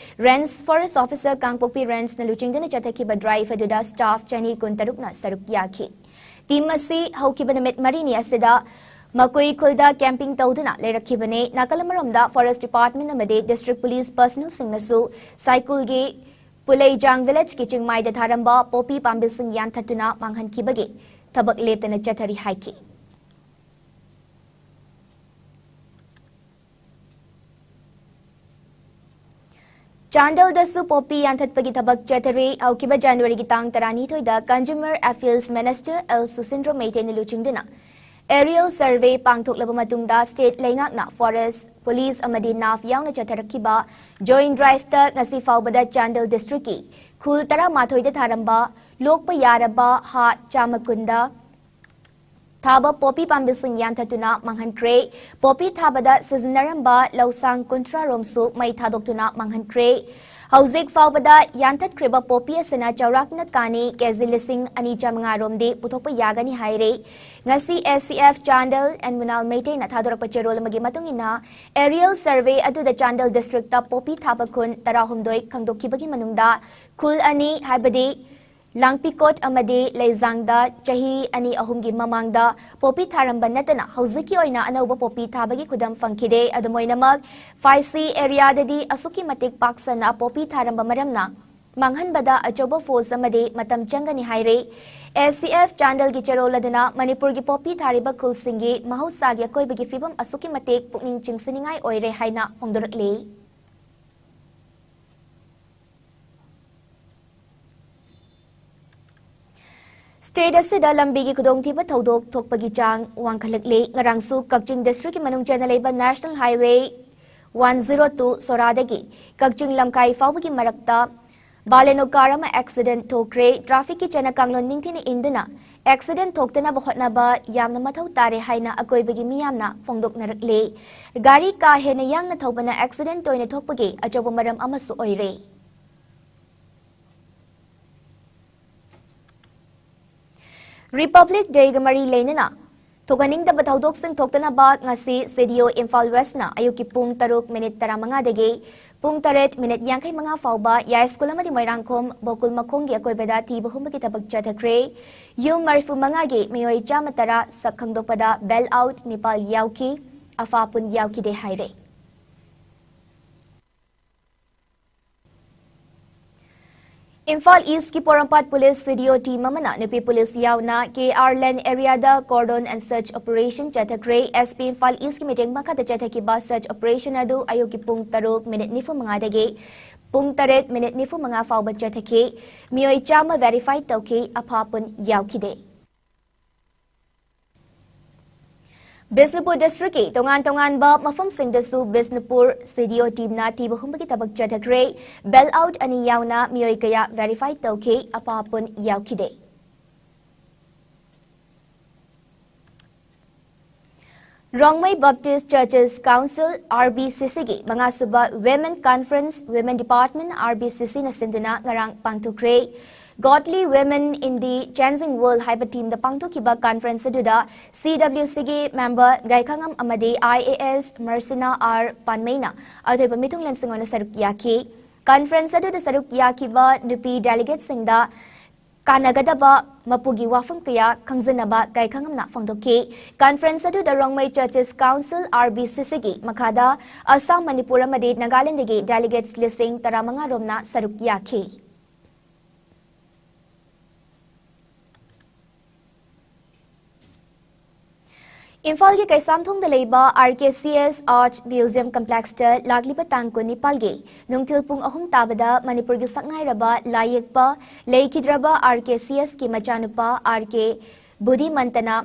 Range Forest Officer, ꯀꯥꯡꯄꯣꯛꯄꯤ Rangeꯅ ꯂꯨꯆꯤꯡꯗꯨꯅ ꯆꯠꯊꯈꯤꯕ drive ꯑꯗꯨꯗ staff ꯆꯅꯤ ꯀꯨꯟꯇꯔꯨꯛꯅ ꯁꯔꯨꯛ ꯌꯥꯈꯤ꯫ Team ꯑꯁꯤ ꯍꯧꯈꯤꯕ ꯅꯨꯃꯤꯠ ꯃꯔꯤꯅꯤ ꯑꯁꯤꯗ ꯃꯀꯨꯏ ꯈꯨꯜꯗ camping ꯇꯧꯗꯨꯅ ꯂꯩꯔꯛꯈꯤꯕꯅꯤ꯫ ꯅꯥꯀꯜ ꯑꯃꯔꯣꯝꯗ Forest Department ꯑꯃꯗꯤ District Police personnelꯁꯤꯡꯅꯁꯨ ꯁꯥꯏꯀꯨꯜꯒꯤ ꯄꯨꯂꯩꯖꯥꯡ villageꯀꯤ ꯆꯤꯡꯃꯥꯏꯗ ꯊꯥꯔꯝꯕ ꯄꯣꯄꯤ ꯄꯥꯝꯕꯤꯁꯤꯡ ꯌꯥꯟꯊꯠꯇꯨꯅ ꯃꯥꯡꯍꯟꯈꯤꯕꯒꯤ ꯊꯕꯛ ꯂꯦꯞꯇꯅ ꯆꯠꯊꯔꯤ ꯍꯥꯏꯈꯤ꯫ ꯆꯥꯟꯗꯦꯜꯗꯁꯨ ꯄꯣꯄꯤ ꯌꯥꯟꯊꯠꯄꯒꯤ ꯊꯕꯛ ꯆꯠꯊꯔꯤ꯫ ꯍꯧꯈꯤꯕ ꯖꯅꯋꯥꯔꯤꯒꯤ ꯇꯥꯡ ꯇꯔꯥꯅꯤꯊꯣꯏꯗ Consumer Affairs Minister ꯑꯦꯜ ꯁꯨꯁꯤꯟꯗ꯭ꯔꯣ ꯃꯩꯇꯩꯅ ꯂꯨꯆꯤꯡꯗꯨꯅ aerial survey ꯄꯥꯡꯊꯣꯛꯂꯕ ꯃꯇꯨꯡꯗ state ꯂꯩꯉꯥꯛꯅ Forest, Police ꯑꯃꯗꯤ ꯅꯥꯞ ꯌꯥꯎꯅ ꯆꯠꯊꯔꯛꯈꯤꯕ joint driveꯇ ꯉꯁꯤ ꯐꯥꯎꯕꯗ ꯆꯥꯟꯗꯦꯜ districtꯀꯤ ꯈꯨꯜ ꯇꯔꯥꯃꯥꯊꯣꯏꯗ ꯊꯥꯔꯝꯕ ꯂꯣꯛꯄ ꯌꯥꯔꯕ ꯍꯥꯠ ꯆꯥꯝꯃ ꯀꯨꯟꯗ ꯊꯥꯕ ꯄꯣꯄꯤ ꯄꯥꯝꯕꯤꯁꯤꯡ ꯌꯥꯟꯊꯠꯇꯨꯅ ꯃꯥꯡꯍꯟꯈ꯭ꯔꯦ꯫ ꯄꯣꯄꯤ ꯊꯥꯕꯗ ꯁꯤꯖꯤꯟꯅꯔꯝꯕ ꯂꯧꯁꯥꯡ ꯀꯨꯟꯊ꯭ꯔꯥ ꯔꯣꯝꯁꯨ ꯃꯩ ꯊꯥꯗꯣꯛꯇꯨꯅ ꯃꯥꯡꯍꯟꯈ꯭ꯔꯦ꯫ ꯍꯧꯖꯤꯛ ꯐꯥꯎꯕꯗ ꯌꯥꯟꯊꯠꯈ꯭ꯔꯤꯕ ꯄꯣꯄꯤ ꯑꯁꯤꯅ ꯆꯥꯎꯔꯥꯛꯅ ꯀꯥꯅꯤ ꯀꯦꯖꯤ ꯂꯤꯁꯤꯡ ꯑꯅꯤ ꯆꯥꯃꯉꯥ ꯔꯣꯝꯗꯤ ꯄꯨꯊꯣꯛꯄ ꯌꯥꯒꯅꯤ ꯍꯥꯏꯔꯦ꯫ ꯉꯁꯤ A C F Chandel and Munal ꯃꯩꯇꯩꯅ ꯊꯥꯗꯣꯔꯛꯄ ꯆꯦꯔꯣꯜ ꯑꯃꯒꯤ ꯃꯇꯨꯡ ꯏꯟꯅ, aerial survey ꯑꯗꯨꯗ ꯆꯥꯟꯗꯦꯜ districtꯇ ꯄꯣꯄꯤ ꯊꯥꯕ ꯈꯨꯟ ꯇꯔꯥꯍꯨꯝꯗꯣꯏ ꯈꯪꯗꯣꯛꯈꯤꯕꯒꯤ ꯃꯅꯨꯡꯗ ꯈꯨꯜ ꯑꯅꯤ, ꯍꯥꯏꯕꯗꯤ ꯂꯥꯡꯄꯤꯀꯣꯠ ꯑꯃꯗꯤ ꯂꯩꯖꯥꯡꯗ ꯆꯍꯤ ꯑꯅꯤ ꯑꯍꯨꯝꯒꯤ ꯃꯃꯥꯡꯗ ꯄꯣꯄꯤ ꯊꯥꯔꯝꯕ ꯅꯠꯇꯅ ꯍꯧꯖꯤꯛꯀꯤ ꯑꯣꯏꯅ ꯑꯅꯧꯕ ꯄꯣꯄꯤ ꯊꯥꯕꯒꯤ ꯈꯨꯗꯝ ꯐꯪꯈꯤꯗꯦ꯫ ꯑꯗꯨꯝ ꯑꯣꯏꯅꯃꯛ, ꯐꯥꯏꯁꯤ ꯑꯦꯔꯤꯌꯥꯗꯗꯤ ꯑꯁꯨꯛꯀꯤ ꯃꯇꯤꯛ ꯄꯥꯛ ꯁꯟꯅ ꯄꯣꯄꯤ ꯊꯥꯔꯝꯕ ꯃꯔꯝꯅ ꯃꯥꯡꯍꯟꯕꯗ ꯑꯆꯧꯕ ꯐꯣꯔꯁ ꯑꯃꯗꯤ ꯃꯇꯝ ꯆꯪꯒꯅꯤ ꯍꯥꯏꯔꯤ꯫ ꯑꯦꯁ ꯁꯤ ꯑꯦꯐ ꯆꯥꯟꯗꯦꯜꯒꯤ ꯆꯦꯔꯣꯜ ꯑꯗꯨꯅ ꯃꯅꯤꯄꯨꯔꯒꯤ ꯄꯣꯄꯤ ꯊꯥꯔꯤꯕ ꯈꯨꯜꯁꯤꯡꯒꯤ ꯃꯍꯧꯁꯥꯒꯤ ꯑꯀꯣꯏꯕꯒꯤ ꯐꯤꯕꯝ ꯑꯁꯨꯛꯀꯤ ꯃꯇꯤꯛ ꯄꯨꯛꯅꯤꯡ ꯆꯤꯡꯁꯤꯟꯅꯤꯡꯉꯥꯏ ꯑꯣꯏꯔꯦ ꯍꯥꯏꯅ ꯐꯣꯡꯗꯣꯔꯛꯂꯤ꯫ ꯁ꯭ꯇꯦꯠ ꯑꯁꯤꯗ ꯂꯝꯕꯤꯒꯤ ꯈꯨꯗꯣꯡꯊꯤꯕ ꯊꯧꯗꯣꯛ ꯊꯣꯛꯄꯒꯤ ꯆꯥꯡ ꯋꯥꯡꯈꯠꯂꯛꯂꯤ꯫ ꯉꯔꯥꯡꯁꯨ ꯀꯛꯆꯤꯡ ꯗꯤꯁꯇ꯭ꯔꯤꯛꯀꯤ ꯃꯅꯨꯡ ꯆꯟꯅ ꯂꯩꯕ national highway one zero two ꯁꯣꯔꯥꯗꯒꯤ ꯀꯛꯆꯤꯡ ꯂꯝꯈꯥꯏ ꯐꯥꯎꯕꯒꯤ ꯃꯔꯛꯇ ꯕꯥꯂꯦꯅꯣ ꯀꯥꯔ ꯑꯃ ꯑꯦꯛꯁꯤꯗꯦꯟꯠ ꯊꯣꯛꯈ꯭ꯔꯦ꯫ ꯇ꯭ꯔꯥꯐꯤꯛꯀꯤ ꯆꯠꯅ ꯀꯥꯡꯂꯣꯟ ꯅꯤꯡꯊꯤꯅ ꯏꯟꯗꯨꯅ ꯑꯦꯛꯁꯤꯗꯦꯟꯠ ꯊꯣꯛꯇꯅꯕ ꯍꯣꯠꯅꯕ ꯌꯥꯝꯅ ꯃꯊꯧ ꯇꯥꯔꯦ ꯍꯥꯏꯅ ꯑꯀꯣꯏꯕꯒꯤ ꯃꯤꯌꯥꯝꯅ ꯐꯣꯡꯗꯣꯛꯅꯔꯛꯂꯤ꯫ ꯒꯥꯔꯤ ꯀꯥ ꯍꯦꯟꯅ ꯌꯥꯡꯅ ꯊꯧꯕꯅ ꯑꯦꯛꯁꯤꯗꯦꯟꯠ ꯇꯣꯏꯅ ꯊꯣꯛꯄꯒꯤ ꯑꯆꯧꯕ ꯃꯔꯝ ꯑꯃꯁꯨ ꯑꯣꯏꯔꯦ꯫ ꯔꯤꯄꯕ꯭ꯂꯤꯛ ꯗꯦꯒ ꯃꯔꯤ ꯂꯩꯅꯅ ꯊꯣꯛꯍꯟꯅꯤꯡꯗꯕ ꯊꯧꯗꯣꯛꯁꯤꯡ ꯊꯣꯛꯇꯅꯕ ꯉꯁꯤ ꯁꯤ ꯗꯤ ꯑꯣ ꯏꯝꯐꯥꯜ ꯋꯦꯁꯅ ꯑꯌꯨꯛꯀꯤ ꯄꯨꯡ ꯇꯔꯨꯛ ꯃꯤꯅꯤꯠ ꯇꯔꯥꯃꯉꯥꯗꯒꯤ ꯄꯨꯡ ꯇꯔꯦꯠ ꯃꯤꯅꯤꯠ ꯌꯥꯡꯈꯩ ꯃꯉꯥ ꯐꯥꯎꯕ ꯌꯥꯏꯁ꯭ꯀꯨꯜ ꯑꯃꯗꯤ ꯃꯣꯏꯔꯥꯡꯈꯣꯝ ꯕꯣꯀꯨꯜ ꯃꯈꯣꯡꯒꯤ ꯑꯀꯣꯏꯕꯗ ꯊꯤꯕ ꯍꯨꯝꯕꯒꯤ ꯊꯕꯛ ꯆꯠꯊꯈ꯭ꯔꯦ꯫ ꯌꯨꯝ ꯃꯔꯤꯐꯨ ꯃꯉꯥꯒꯤ ꯃꯤꯑꯣꯏ ꯆꯥꯝꯃ ꯇꯔꯥ ꯁꯛ ꯈꯪꯗꯣꯛꯄꯗ ꯕꯦꯜ ꯑꯥꯎꯠ ꯅꯤꯄꯥꯜ ꯌꯥꯎꯈꯤ, ꯑꯐꯥ ꯑꯄꯨꯟ ꯌꯥꯎꯈꯤꯗꯦ ꯍꯥꯏꯔꯦ꯫ ꯏꯝꯐꯥꯜ ꯏꯁ꯭ꯠꯀꯤ ꯄꯣꯔꯣꯝꯄꯥꯠ ꯄꯨꯂꯤꯁ ꯁꯤ ꯗꯤ ꯑꯣ ꯇꯤꯝ ꯑꯃꯅ ꯅꯨꯄꯤ ꯄꯨꯂꯤꯁ ꯌꯥꯎꯅ ꯀꯦ ꯑꯥꯔ ꯂꯦꯟ ꯑꯦꯔꯤꯌꯥꯗ ꯀꯣꯔꯗꯣꯟ ꯑꯦꯟ ꯁꯔꯆ ꯑꯣꯄꯔꯦꯁꯟ ꯆꯠꯊꯈ꯭ꯔꯦ꯫ ꯑꯦꯁ ꯄꯤ ꯏꯝꯐꯥꯜ ꯏꯁ꯭ꯠꯀꯤ ꯃꯤꯠꯌꯦꯡ ꯃꯈꯥꯗ ꯆꯠꯊꯈꯤꯕ ꯁꯔꯆ ꯑꯣꯄꯔꯦꯁꯟ ꯑꯗꯨ ꯑꯌꯨꯛꯀꯤ ꯄꯨꯡ ꯇꯔꯨꯛ ꯃꯤꯅꯤꯠ ꯅꯤꯐꯨ ꯃꯉꯥꯗꯒꯤ ꯄꯨꯡ ꯇꯔꯦꯠ ꯃꯤꯅꯤꯠ ꯅꯤꯐꯨ ꯃꯉꯥ ꯐꯥꯎꯕ ꯆꯠꯊꯈꯤ꯫ ꯃꯤꯑꯣꯏ ꯆꯥꯝꯃ ꯚꯦꯔꯤꯐꯥꯏ ꯇꯧꯈꯤ, ꯑꯐꯥ ꯑꯄꯨꯟ ꯌꯥꯎꯈꯤꯗꯦ꯫ ꯕꯤꯁꯅꯨꯄꯨꯔ ꯗꯤꯁꯇ꯭ꯔꯤꯛꯀꯤ ꯇꯣꯉꯥꯟ ꯇꯣꯉꯥꯟꯕ ꯃꯐꯝꯁꯤꯡꯗꯁꯨ ꯕꯤꯁꯅꯨꯄꯨꯔ ꯁꯤ ꯗꯤ ꯑꯣ ꯇꯤꯝꯅ ꯊꯤꯕ ꯍꯨꯝꯕꯒꯤ ꯊꯕꯛ ꯆꯠꯊꯈ꯭ꯔꯦ꯫ ꯕꯦꯜ ꯑꯥꯎꯠ ꯑꯅꯤ ꯌꯥꯎꯅ ꯃꯤꯑꯣꯏ ꯀꯌꯥ ꯚꯦꯔꯤꯐꯥꯏ ꯇꯧꯈꯤ, ꯑꯐꯥ ꯑꯄꯨꯟ ꯌꯥꯎꯈꯤꯗꯦ꯫ Rongmei Baptist churches council, R B C ꯁꯤꯒꯤ ꯃꯉꯥꯁꯨꯕ women conference, women department, R B C ꯁꯤꯅ ꯁꯤꯟꯗꯨꯅ ꯉꯔꯥꯡ ꯄꯥꯡꯊꯣꯛꯈ꯭ꯔꯦ꯫ Godly Women in the Changing World ꯍꯥꯏꯕ ꯊꯤꯝꯗ ꯄꯥꯡꯊꯣꯛꯈꯤꯕ ꯀꯟꯐꯔꯦꯟꯁ ꯑꯗꯨꯗ ꯁꯤ ꯗꯕ꯭ꯂꯤꯎ ꯁꯤꯒꯤ ꯃꯦꯝꯕꯔ ꯒꯥꯏꯈꯉꯝ ꯑꯃꯗꯤ ꯑꯥꯏ ꯑꯦ ꯑꯦꯁ ꯃꯔꯁꯤꯅꯥ ꯑꯥꯔ ꯄꯥꯟꯃꯩꯅ ꯑꯊꯣꯏꯕ ꯃꯤꯊꯨꯡꯂꯦꯟꯁꯤꯡ ꯑꯣꯏꯅ ꯁꯔꯨꯛ ꯌꯥꯈꯤ꯫ ꯀꯟꯐꯔꯦꯟꯁ ꯑꯗꯨꯗ ꯁꯔꯨꯛ ꯌꯥꯈꯤꯕ ꯅꯨꯄꯤ ꯗꯦꯂꯤꯒꯦꯠꯁꯤꯡꯗ ꯀꯥꯟꯅꯒꯗꯕ ꯃꯄꯨꯒꯤ ꯋꯥꯐꯝ ꯀꯌꯥ ꯈꯪꯖꯅꯕ ꯀꯥꯏꯈꯪ ꯑꯃꯅ ꯐꯣꯡꯗꯣꯛꯈꯤ꯫ Conference ꯑꯗꯨꯗ Rongmei Churches Council, R B C C ꯒꯤ ꯃꯈꯥꯗ ꯑꯁꯥꯝ, ꯃꯅꯤꯄꯨꯔ ꯑꯃꯗꯤ ꯅꯥꯒꯥꯂꯦꯟꯗꯒꯤ delegates ꯂꯤꯁꯤꯡ ꯇꯔꯥꯃꯉꯥ ꯔꯣꯝꯅ ꯁꯔꯨꯛ ꯌꯥꯈꯤ꯫ ꯏꯝꯐꯥꯜꯒꯤ ꯀꯩꯁꯥꯝꯊꯣꯡꯗ ꯂꯩꯕ R K C S Art Museum Complexꯇ ꯂꯥꯛꯂꯤꯕ ꯇꯥꯡ ꯀꯨꯟꯅꯤꯄꯥꯜꯒꯤ ꯅꯨꯡꯊꯤꯜ ꯄꯨꯡ ꯑꯍꯨꯝ ꯇꯥꯕꯗ ꯃꯅꯤꯄꯨꯔꯒꯤ ꯁꯛꯅꯥꯏꯔꯕ ꯂꯥꯏ ꯌꯦꯛꯄ ꯂꯩꯈꯤꯗ꯭ꯔꯕ R K C Sꯀꯤ ꯃꯆꯥꯅꯨꯄꯥ R K ꯕꯨꯙꯤꯃꯟꯇꯅ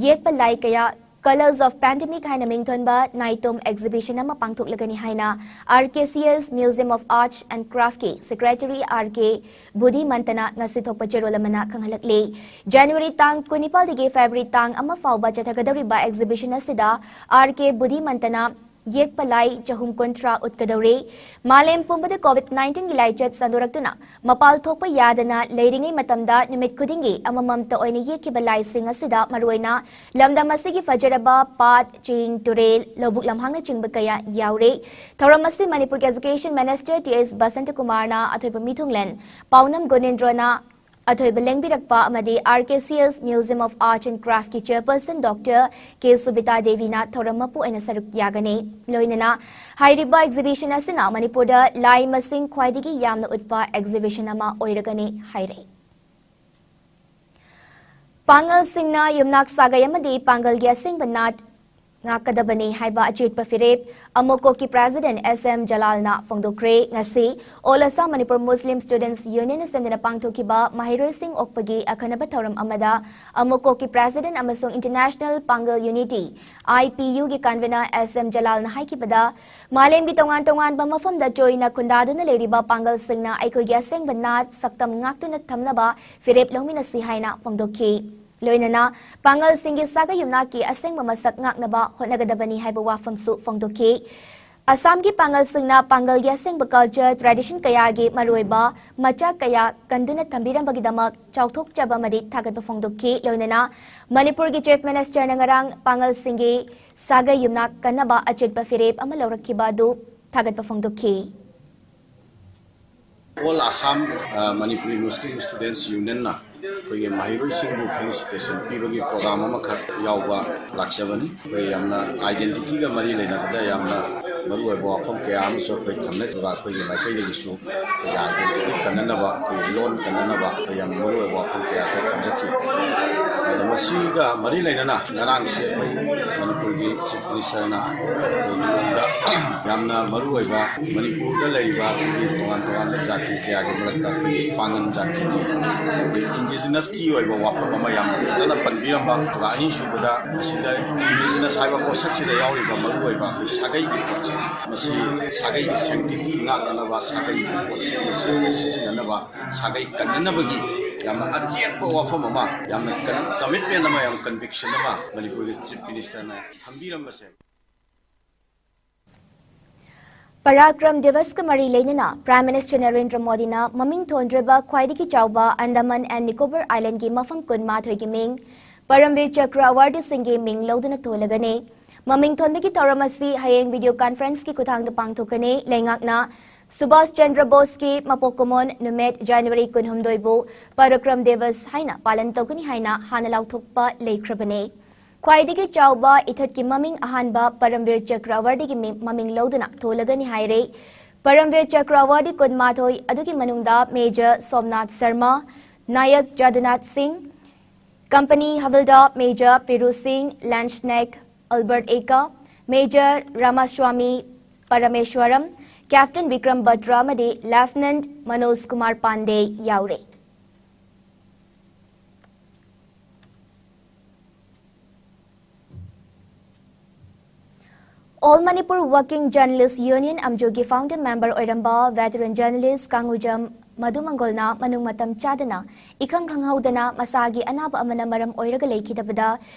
ꯌꯦꯛꯄ ꯂꯥꯏ ꯀꯌꯥ Colours of Pandemic ꯍꯥꯏꯅ ꯃꯤꯡꯊꯣꯟꯕ ꯅꯥꯏꯇꯣꯝ exhibition ꯑꯃ ꯄꯥꯡꯊꯣꯛꯂꯒꯅꯤ ꯍꯥꯏꯅ R K C S Museum of Arts and Craftꯀꯤ Secretary R K ꯕꯨꯙꯤꯃꯟꯇꯅ ꯉꯁꯤ ꯊꯣꯛꯄ ꯆꯦꯔꯣꯜ ꯑꯃꯅ ꯈꯪꯍꯜꯂꯛꯂꯤ꯫ January ꯇꯥꯡ ꯀꯨꯟꯅꯤꯄꯥꯜꯗꯒꯤ February ꯇꯥꯡ ꯑꯃ ꯐꯥꯎꯕ ꯆꯠꯊꯒꯗꯧꯔꯤꯕ exhibition ꯑꯁꯤꯗ R K ꯕꯨꯙꯤꯃꯟꯇꯅ ꯌꯦꯛꯄ ꯂꯥꯏ ꯆꯍꯨꯝ ꯀꯨꯟꯊ꯭ꯔꯥ ꯎꯠꯀꯗꯧꯔꯤ꯫ ꯃꯥꯂꯦꯝ ꯄꯨꯝꯕꯗ COVID nineteenꯒꯤ ꯂꯥꯏꯆꯠ ꯁꯟꯗꯣꯔꯛꯇꯨꯅ ꯃꯄꯥꯜ ꯊꯣꯛꯄ ꯌꯥꯗꯅ ꯂꯩꯔꯤꯉꯩ ꯃꯇꯝꯗ ꯅꯨꯃꯤꯠ ꯈꯨꯗꯤꯡꯒꯤ ꯑꯃꯃꯝꯇ ꯑꯣꯏꯅ ꯌꯦꯛꯈꯤꯕ ꯂꯥꯏꯁꯤꯡ ꯑꯁꯤꯗ ꯃꯔꯨꯑꯣꯏꯅ ꯂꯝꯗꯝ ꯑꯁꯤꯒꯤ ꯐꯖꯔꯕ ꯄꯥꯠ, ꯆꯤꯡ, ꯇꯨꯔꯦꯜ, ꯂꯧꯕꯨꯛ ꯂꯝꯍꯥꯡꯅꯆꯤꯡꯕ ꯀꯌꯥ ꯌꯥꯎꯔꯤ꯫ ꯊꯧꯔꯝ ꯑꯁꯤ ꯃꯅꯤꯄꯨꯔꯒꯤ Education Minister T S ꯕꯁꯟꯇꯀꯨꯃꯥꯔꯅ ꯑꯊꯣꯏꯕ ꯃꯤꯊꯨꯡꯂꯦꯟ ꯄꯥꯎꯅꯝ ꯒꯨꯅꯦꯟꯗ꯭ꯔꯣꯅ ꯑꯊꯣꯏꯕ ꯂꯦꯡꯕꯤꯔꯛꯄ ꯑꯃꯗꯤ R K C S Museum of Art and Craftꯀꯤ Chairperson Doctor K ꯁꯨꯕꯤꯇꯥ ꯗꯦꯕꯤꯅ ꯊꯧꯔꯝ ꯃꯄꯨ ꯑꯣꯏꯅ ꯁꯔꯨꯛ ꯌꯥꯒꯅꯤ꯫ ꯂꯣꯏꯅꯅ ꯍꯥꯏꯔꯤꯕ exhibition ꯑꯁꯤꯅ ꯃꯅꯤꯄꯨꯔꯗ ꯂꯥꯏ ꯃꯁꯤꯡ ꯈ꯭ꯋꯥꯏꯗꯒꯤ ꯌꯥꯝꯅ ꯎꯠꯄ exhibition ꯑꯃ ꯑꯣꯏꯔꯒꯅꯤ ꯍꯥꯏꯔꯤ꯫ ꯄꯥꯡꯒꯜꯁꯤꯡꯅ ꯌꯨꯝꯅꯥꯛ ꯁꯥꯒꯩ ꯑꯃꯗꯤ ꯄꯥꯡꯒꯜꯒꯤ ꯑꯁꯦꯡꯕ ꯅꯥꯠ ꯉꯥꯛꯀꯗꯕꯅꯤ ꯍꯥꯏꯕ ꯑꯆꯦꯠꯄ ꯐꯤꯔꯦꯞ ꯑꯃꯣꯀꯣꯛꯀꯤ President S M ꯖꯂꯥꯜꯅ ꯐꯣꯡꯗꯣꯛꯈ꯭ꯔꯦ꯫ ꯉꯁꯤ All Assam Manipur Muslim Students Union ꯁꯤꯟꯗꯨꯅ ꯄꯥꯡꯊꯣꯛꯈꯤꯕ ꯃꯍꯩꯔꯣꯏꯁꯤꯡ ꯑꯣꯛꯄꯒꯤ ꯑꯈꯟꯅꯕ ꯊꯧꯔꯝ ꯑꯃꯗ ꯑꯃꯣꯀꯣꯛꯀꯤ President ꯑꯃꯁꯨꯡ International Pangal Unity, I P Uꯒꯤ convener S M ꯖꯂꯥꯜꯅ ꯍꯥꯏꯈꯤꯕꯗ, ꯃꯥꯂꯦꯝꯒꯤ ꯇꯣꯉꯥꯟ ꯇꯣꯉꯥꯟꯕ ꯃꯐꯝꯗ ꯆꯣꯏꯅ ꯈꯨꯟꯗꯥꯗꯨꯅ ꯂꯩꯔꯤꯕ ꯄꯥꯡꯒꯜꯁꯤꯡꯅ ꯑꯩꯈꯣꯏꯒꯤ ꯑꯁꯦꯡꯕ ꯅꯥꯠ ꯁꯛꯇꯝ ꯉꯥꯛꯇꯨꯅ ꯊꯝꯅꯕ ꯐꯤꯔꯦꯞ ꯂꯧꯃꯤꯟꯅꯁꯤ ꯍꯥꯏꯅ ꯐꯣꯡꯗꯣꯛꯈꯤ꯫ ꯂꯣꯏꯅꯅ ꯄꯥꯡꯒꯜꯁꯤꯡꯒꯤ ꯁꯥꯒꯩ ꯌꯨꯝꯅꯥꯛꯀꯤ ꯑꯁꯦꯡꯕ ꯃꯁꯛ ꯉꯥꯛꯅꯕ ꯍꯣꯠꯅꯒꯗꯕꯅꯤ ꯍꯥꯏꯕ ꯋꯥꯐꯝꯁꯨ ꯐꯣꯡꯗꯣꯛꯈꯤ꯫ ꯑꯁꯥꯝꯒꯤ ꯄꯥꯡꯒꯜꯁꯤꯡꯅ ꯄꯥꯡꯒꯜꯒꯤ ꯑꯁꯦꯡꯕ culture, tradition ꯀꯌꯥꯒꯤ ꯃꯔꯨꯑꯣꯏꯕ ꯃꯆꯥꯛ ꯀꯌꯥ ꯀꯟꯗꯨꯅ ꯊꯝꯕꯤꯔꯝꯕꯒꯤꯗꯃꯛ ꯆꯥꯎꯊꯣꯛꯆꯕ ꯑꯃꯗꯤ ꯊꯥꯒꯠꯄ ꯐꯣꯡꯗꯣꯛꯈꯤ꯫ ꯂꯣꯏꯅꯅ ꯃꯅꯤꯄꯨꯔꯒꯤ Chief Ministerꯅ ꯉꯔꯥꯡ ꯄꯥꯡꯒꯜꯁꯤꯡꯒꯤ ꯁꯥꯒꯩ ꯌꯨꯝꯅꯥꯛ ꯀꯟꯅꯕ ꯑꯆꯦꯠꯄ ꯐꯤꯔꯦꯞ ꯑꯃ ꯂꯧꯔꯛꯈꯤꯕ ꯑꯗꯨ ꯊꯥꯒꯠꯄ ꯐꯣꯡꯗꯣꯛꯈꯤ꯫ All Assam Manipuri Muslim Students Unionꯅ ꯑꯩꯈꯣꯏꯒꯤ ꯃꯍꯩꯔꯣꯏꯁꯤꯡꯕꯨ ꯐꯦꯂꯤꯁꯤꯇꯦꯁꯟ ꯄꯤꯕꯒꯤ ꯄ꯭ꯔꯣꯒ꯭ꯔꯥꯝ ꯑꯃꯈꯛ ꯌꯥꯎꯕ ꯂꯥꯛꯆꯕꯅꯤ꯫ ꯑꯩꯈꯣꯏ ꯌꯥꯝꯅ ꯑꯥꯏꯗꯦꯟꯇꯤꯇꯤꯒ ꯃꯔꯤ ꯂꯩꯅꯕꯗ ꯌꯥꯝꯅ ꯃꯔꯨꯑꯣꯏꯕ ꯋꯥꯐꯝ ꯀꯌꯥ ꯑꯃꯁꯨ ꯑꯩꯈꯣꯏ ꯊꯝꯅꯈꯤꯕ ꯑꯩꯈꯣꯏꯒꯤ ꯃꯥꯏꯀꯩꯗꯒꯤꯁꯨ ꯑꯩꯈꯣꯏꯒꯤ ꯑꯥꯏꯗꯦꯟꯇꯤꯇꯤ ꯀꯟꯅꯅꯕ, ꯑꯩꯈꯣꯏꯒꯤ ꯂꯣꯟ ꯀꯟꯅꯅꯕ ꯑꯩꯈꯣꯏ ꯌꯥꯝꯅ ꯃꯔꯨꯑꯣꯏꯕ ꯋꯥꯐꯝ ꯀꯌꯥ ꯑꯩꯈꯣꯏ ꯊꯝꯖꯈꯤ꯫ ꯑꯗꯣ ꯃꯁꯤꯒ ꯃꯔꯤ ꯂꯩꯅꯅ ꯉꯔꯥꯡꯁꯦ ꯑꯩꯈꯣꯏ ꯃꯅꯤꯄꯨꯔꯒꯤ ꯆꯤꯐ ꯃꯤꯅꯤꯁꯇꯔꯅ ꯑꯩꯈꯣꯏꯒꯤ ꯃꯅꯨꯡꯗ ꯌꯥꯝꯅ ꯃꯔꯨꯑꯣꯏꯕ ꯃꯅꯤꯄꯨꯔꯗ ꯂꯩꯔꯤꯕ ꯑꯩꯈꯣꯏꯒꯤ ꯇꯣꯉꯥꯟ ꯇꯣꯉꯥꯟꯕ ꯖꯥꯇꯤ ꯀꯌꯥꯒꯤ ꯃꯔꯛꯇ ꯑꯩꯈꯣꯏꯒꯤ ꯄꯥꯉꯟ ꯖꯥꯇꯤꯒꯤ ꯑꯩꯈꯣꯏ ꯏꯟꯗꯤꯖꯤꯅꯁꯀꯤ ꯑꯣꯏꯕ ꯋꯥꯐꯝ ꯑꯃ ꯌꯥꯝꯅ ꯐꯖꯅ ꯄꯟꯕꯤꯔꯝꯕ, ꯑꯗꯨꯒ ꯑꯅꯤꯁꯨꯕꯗ ꯃꯁꯤꯗ ꯏꯟꯗꯤꯖꯤꯅꯁ ꯍꯥꯏꯕ ꯄꯣꯠꯁꯛꯁꯤꯗ ꯌꯥꯎꯔꯤꯕ ꯃꯔꯨꯑꯣꯏꯕ ꯑꯩꯈꯣꯏ ꯁꯥꯒꯩꯒꯤ ꯄꯣꯠꯁꯛ, ꯃꯁꯤ ꯁꯥꯒꯩꯒꯤ ꯁꯦꯡꯇꯤꯇꯤ ꯉꯥꯛꯅꯅꯕ, ꯁꯥꯒꯩꯒꯤ ꯄꯣꯠꯁꯛ ꯃꯁꯤ ꯑꯩꯈꯣꯏ ꯁꯤꯖꯤꯟꯅꯅꯕ, ꯁꯥꯒꯩ ꯀꯟꯅꯅꯕꯒꯤ ꯌꯥꯝꯅ ꯑꯆꯦꯠꯄ ꯋꯥꯐꯝ ꯑꯃ, ꯌꯥꯝꯅ ꯀꯃꯤꯠꯃꯦꯟ ꯑꯃ, ꯌꯥꯝ ꯀꯟꯚꯤꯛꯁꯟ ꯑꯃ ꯃꯅꯤꯄꯨꯔꯒꯤ ꯆꯤꯐ ꯃꯤꯅꯤꯁꯇꯔꯅ ꯊꯝꯕꯤꯔꯝꯕꯁꯦ꯫ ꯄꯔꯥꯀ꯭ꯔꯝ ꯗꯤꯕꯁꯀ ꯃꯔꯤ ꯂꯩꯅꯅ Prime Minister ꯅꯔꯦꯟꯗ꯭ꯔ ꯃꯣꯗꯤꯅ ꯃꯃꯤꯡ ꯊꯣꯟꯗ꯭ꯔꯤꯕ ꯈ꯭ꯋꯥꯏꯗꯒꯤ ꯆꯥꯎꯕ ꯑꯟꯗꯃꯥꯟ and Nicobar Islandꯒꯤ ꯃꯐꯝ ꯀꯨꯟ ꯃꯥꯊꯣꯏꯒꯤ ꯃꯤꯡ ꯄꯔꯝꯕꯤꯔ ꯆꯀ꯭ꯔ ꯑꯦꯋꯥꯔꯗꯤꯁꯤꯡꯒꯤ ꯃꯤꯡ ꯂꯧꯗꯨꯅ ꯊꯣꯜꯂꯒꯅꯤ꯫ ꯃꯃꯤꯡ ꯊꯣꯟꯕꯒꯤ ꯊꯧꯔꯝ ꯑꯁꯤ ꯍꯌꯦꯡ video conferenceꯀꯤ ꯈꯨꯠꯊꯥꯡꯗ ꯄꯥꯡꯊꯣꯛꯀꯅꯤ꯫ ꯂꯩꯉꯥꯛꯅ ꯁꯨꯚꯥꯁ ꯆꯟꯗ꯭ꯔ ꯕꯣꯁꯀꯤ ꯃꯄꯣꯛ ꯀꯨꯝꯑꯣꯟ ꯅꯨꯃꯤꯠ January ꯀꯨꯟꯍꯨꯝꯗꯣꯏꯕꯨ ꯄꯔꯥꯀ꯭ꯔꯝ ꯗꯤꯕꯁ ꯍꯥꯏꯅ ꯄꯥꯂꯟ ꯇꯧꯒꯅꯤ ꯍꯥꯏꯅ ꯍꯥꯟꯅ ꯂꯥꯎꯊꯣꯛꯄ ꯂꯩꯈ꯭ꯔꯕꯅꯤ꯫ ꯈ꯭ꯋꯥꯏꯗꯒꯤ ꯆꯥꯎꯕ ꯏꯊꯠꯀꯤ ꯃꯃꯤꯡ ꯑꯍꯥꯟꯕ ꯄꯔꯝꯕꯤꯔ ꯆꯀ꯭ꯔ ꯑꯦꯋꯥꯔꯗꯤꯒꯤ ꯃꯤ-, ꯃꯃꯤꯡ ꯂꯧꯗꯨꯅ ꯊꯣꯜꯂꯒꯅꯤ ꯍꯥꯏꯔꯦ꯫ ꯄꯔꯝꯕꯤꯔ ꯆꯀ꯭ꯔ ꯑꯦꯋꯥꯔꯗꯤ ꯀꯨꯟꯃꯥꯊꯣꯏ ꯑꯗꯨꯒꯤ ꯃꯅꯨꯡꯗ Major ꯁꯣꯝꯅꯥꯊ ꯁꯔꯃ, ꯅꯥꯌꯛ ꯖꯥꯗꯨꯅꯥꯊ ꯁꯤꯡ, ꯀꯝꯄꯅꯤ ꯍꯕꯜꯗꯥꯔ Major ꯄꯤꯔꯨ ꯁꯤꯡ, Lance Naik Albert Eka, Major ꯔꯥꯃꯥꯁ꯭ꯋꯥꯃꯤ ꯄꯔꯃꯦꯁ꯭ꯋꯔꯝ, Captain Bikram Batra ꯑꯃꯗꯤ Lieutenant ꯃꯅꯣꯖ ꯀꯨꯃꯥꯔ ꯄꯥꯟꯗꯦ ꯌꯥꯎꯔꯦ꯫ All Manipur Working Journalist Union, ꯑꯝꯖꯣꯒꯤ founder member ꯑꯣꯏꯔꯝꯕ veteran journalist ꯀꯥꯡꯉꯨꯖꯝ ꯃꯙꯨ ꯃꯪꯒꯣꯜꯅ ꯃꯅꯨꯡ ꯃꯇꯝ ꯆꯥꯗꯅ ꯏꯈꯪ ꯈꯪꯍꯧꯗꯅ ꯃꯁꯥꯒꯤ ꯑꯅꯥꯕ ꯑꯃꯅ ꯃꯔꯝ ꯑꯣꯏꯔꯒ ꯂꯩꯈꯤꯗꯕꯗ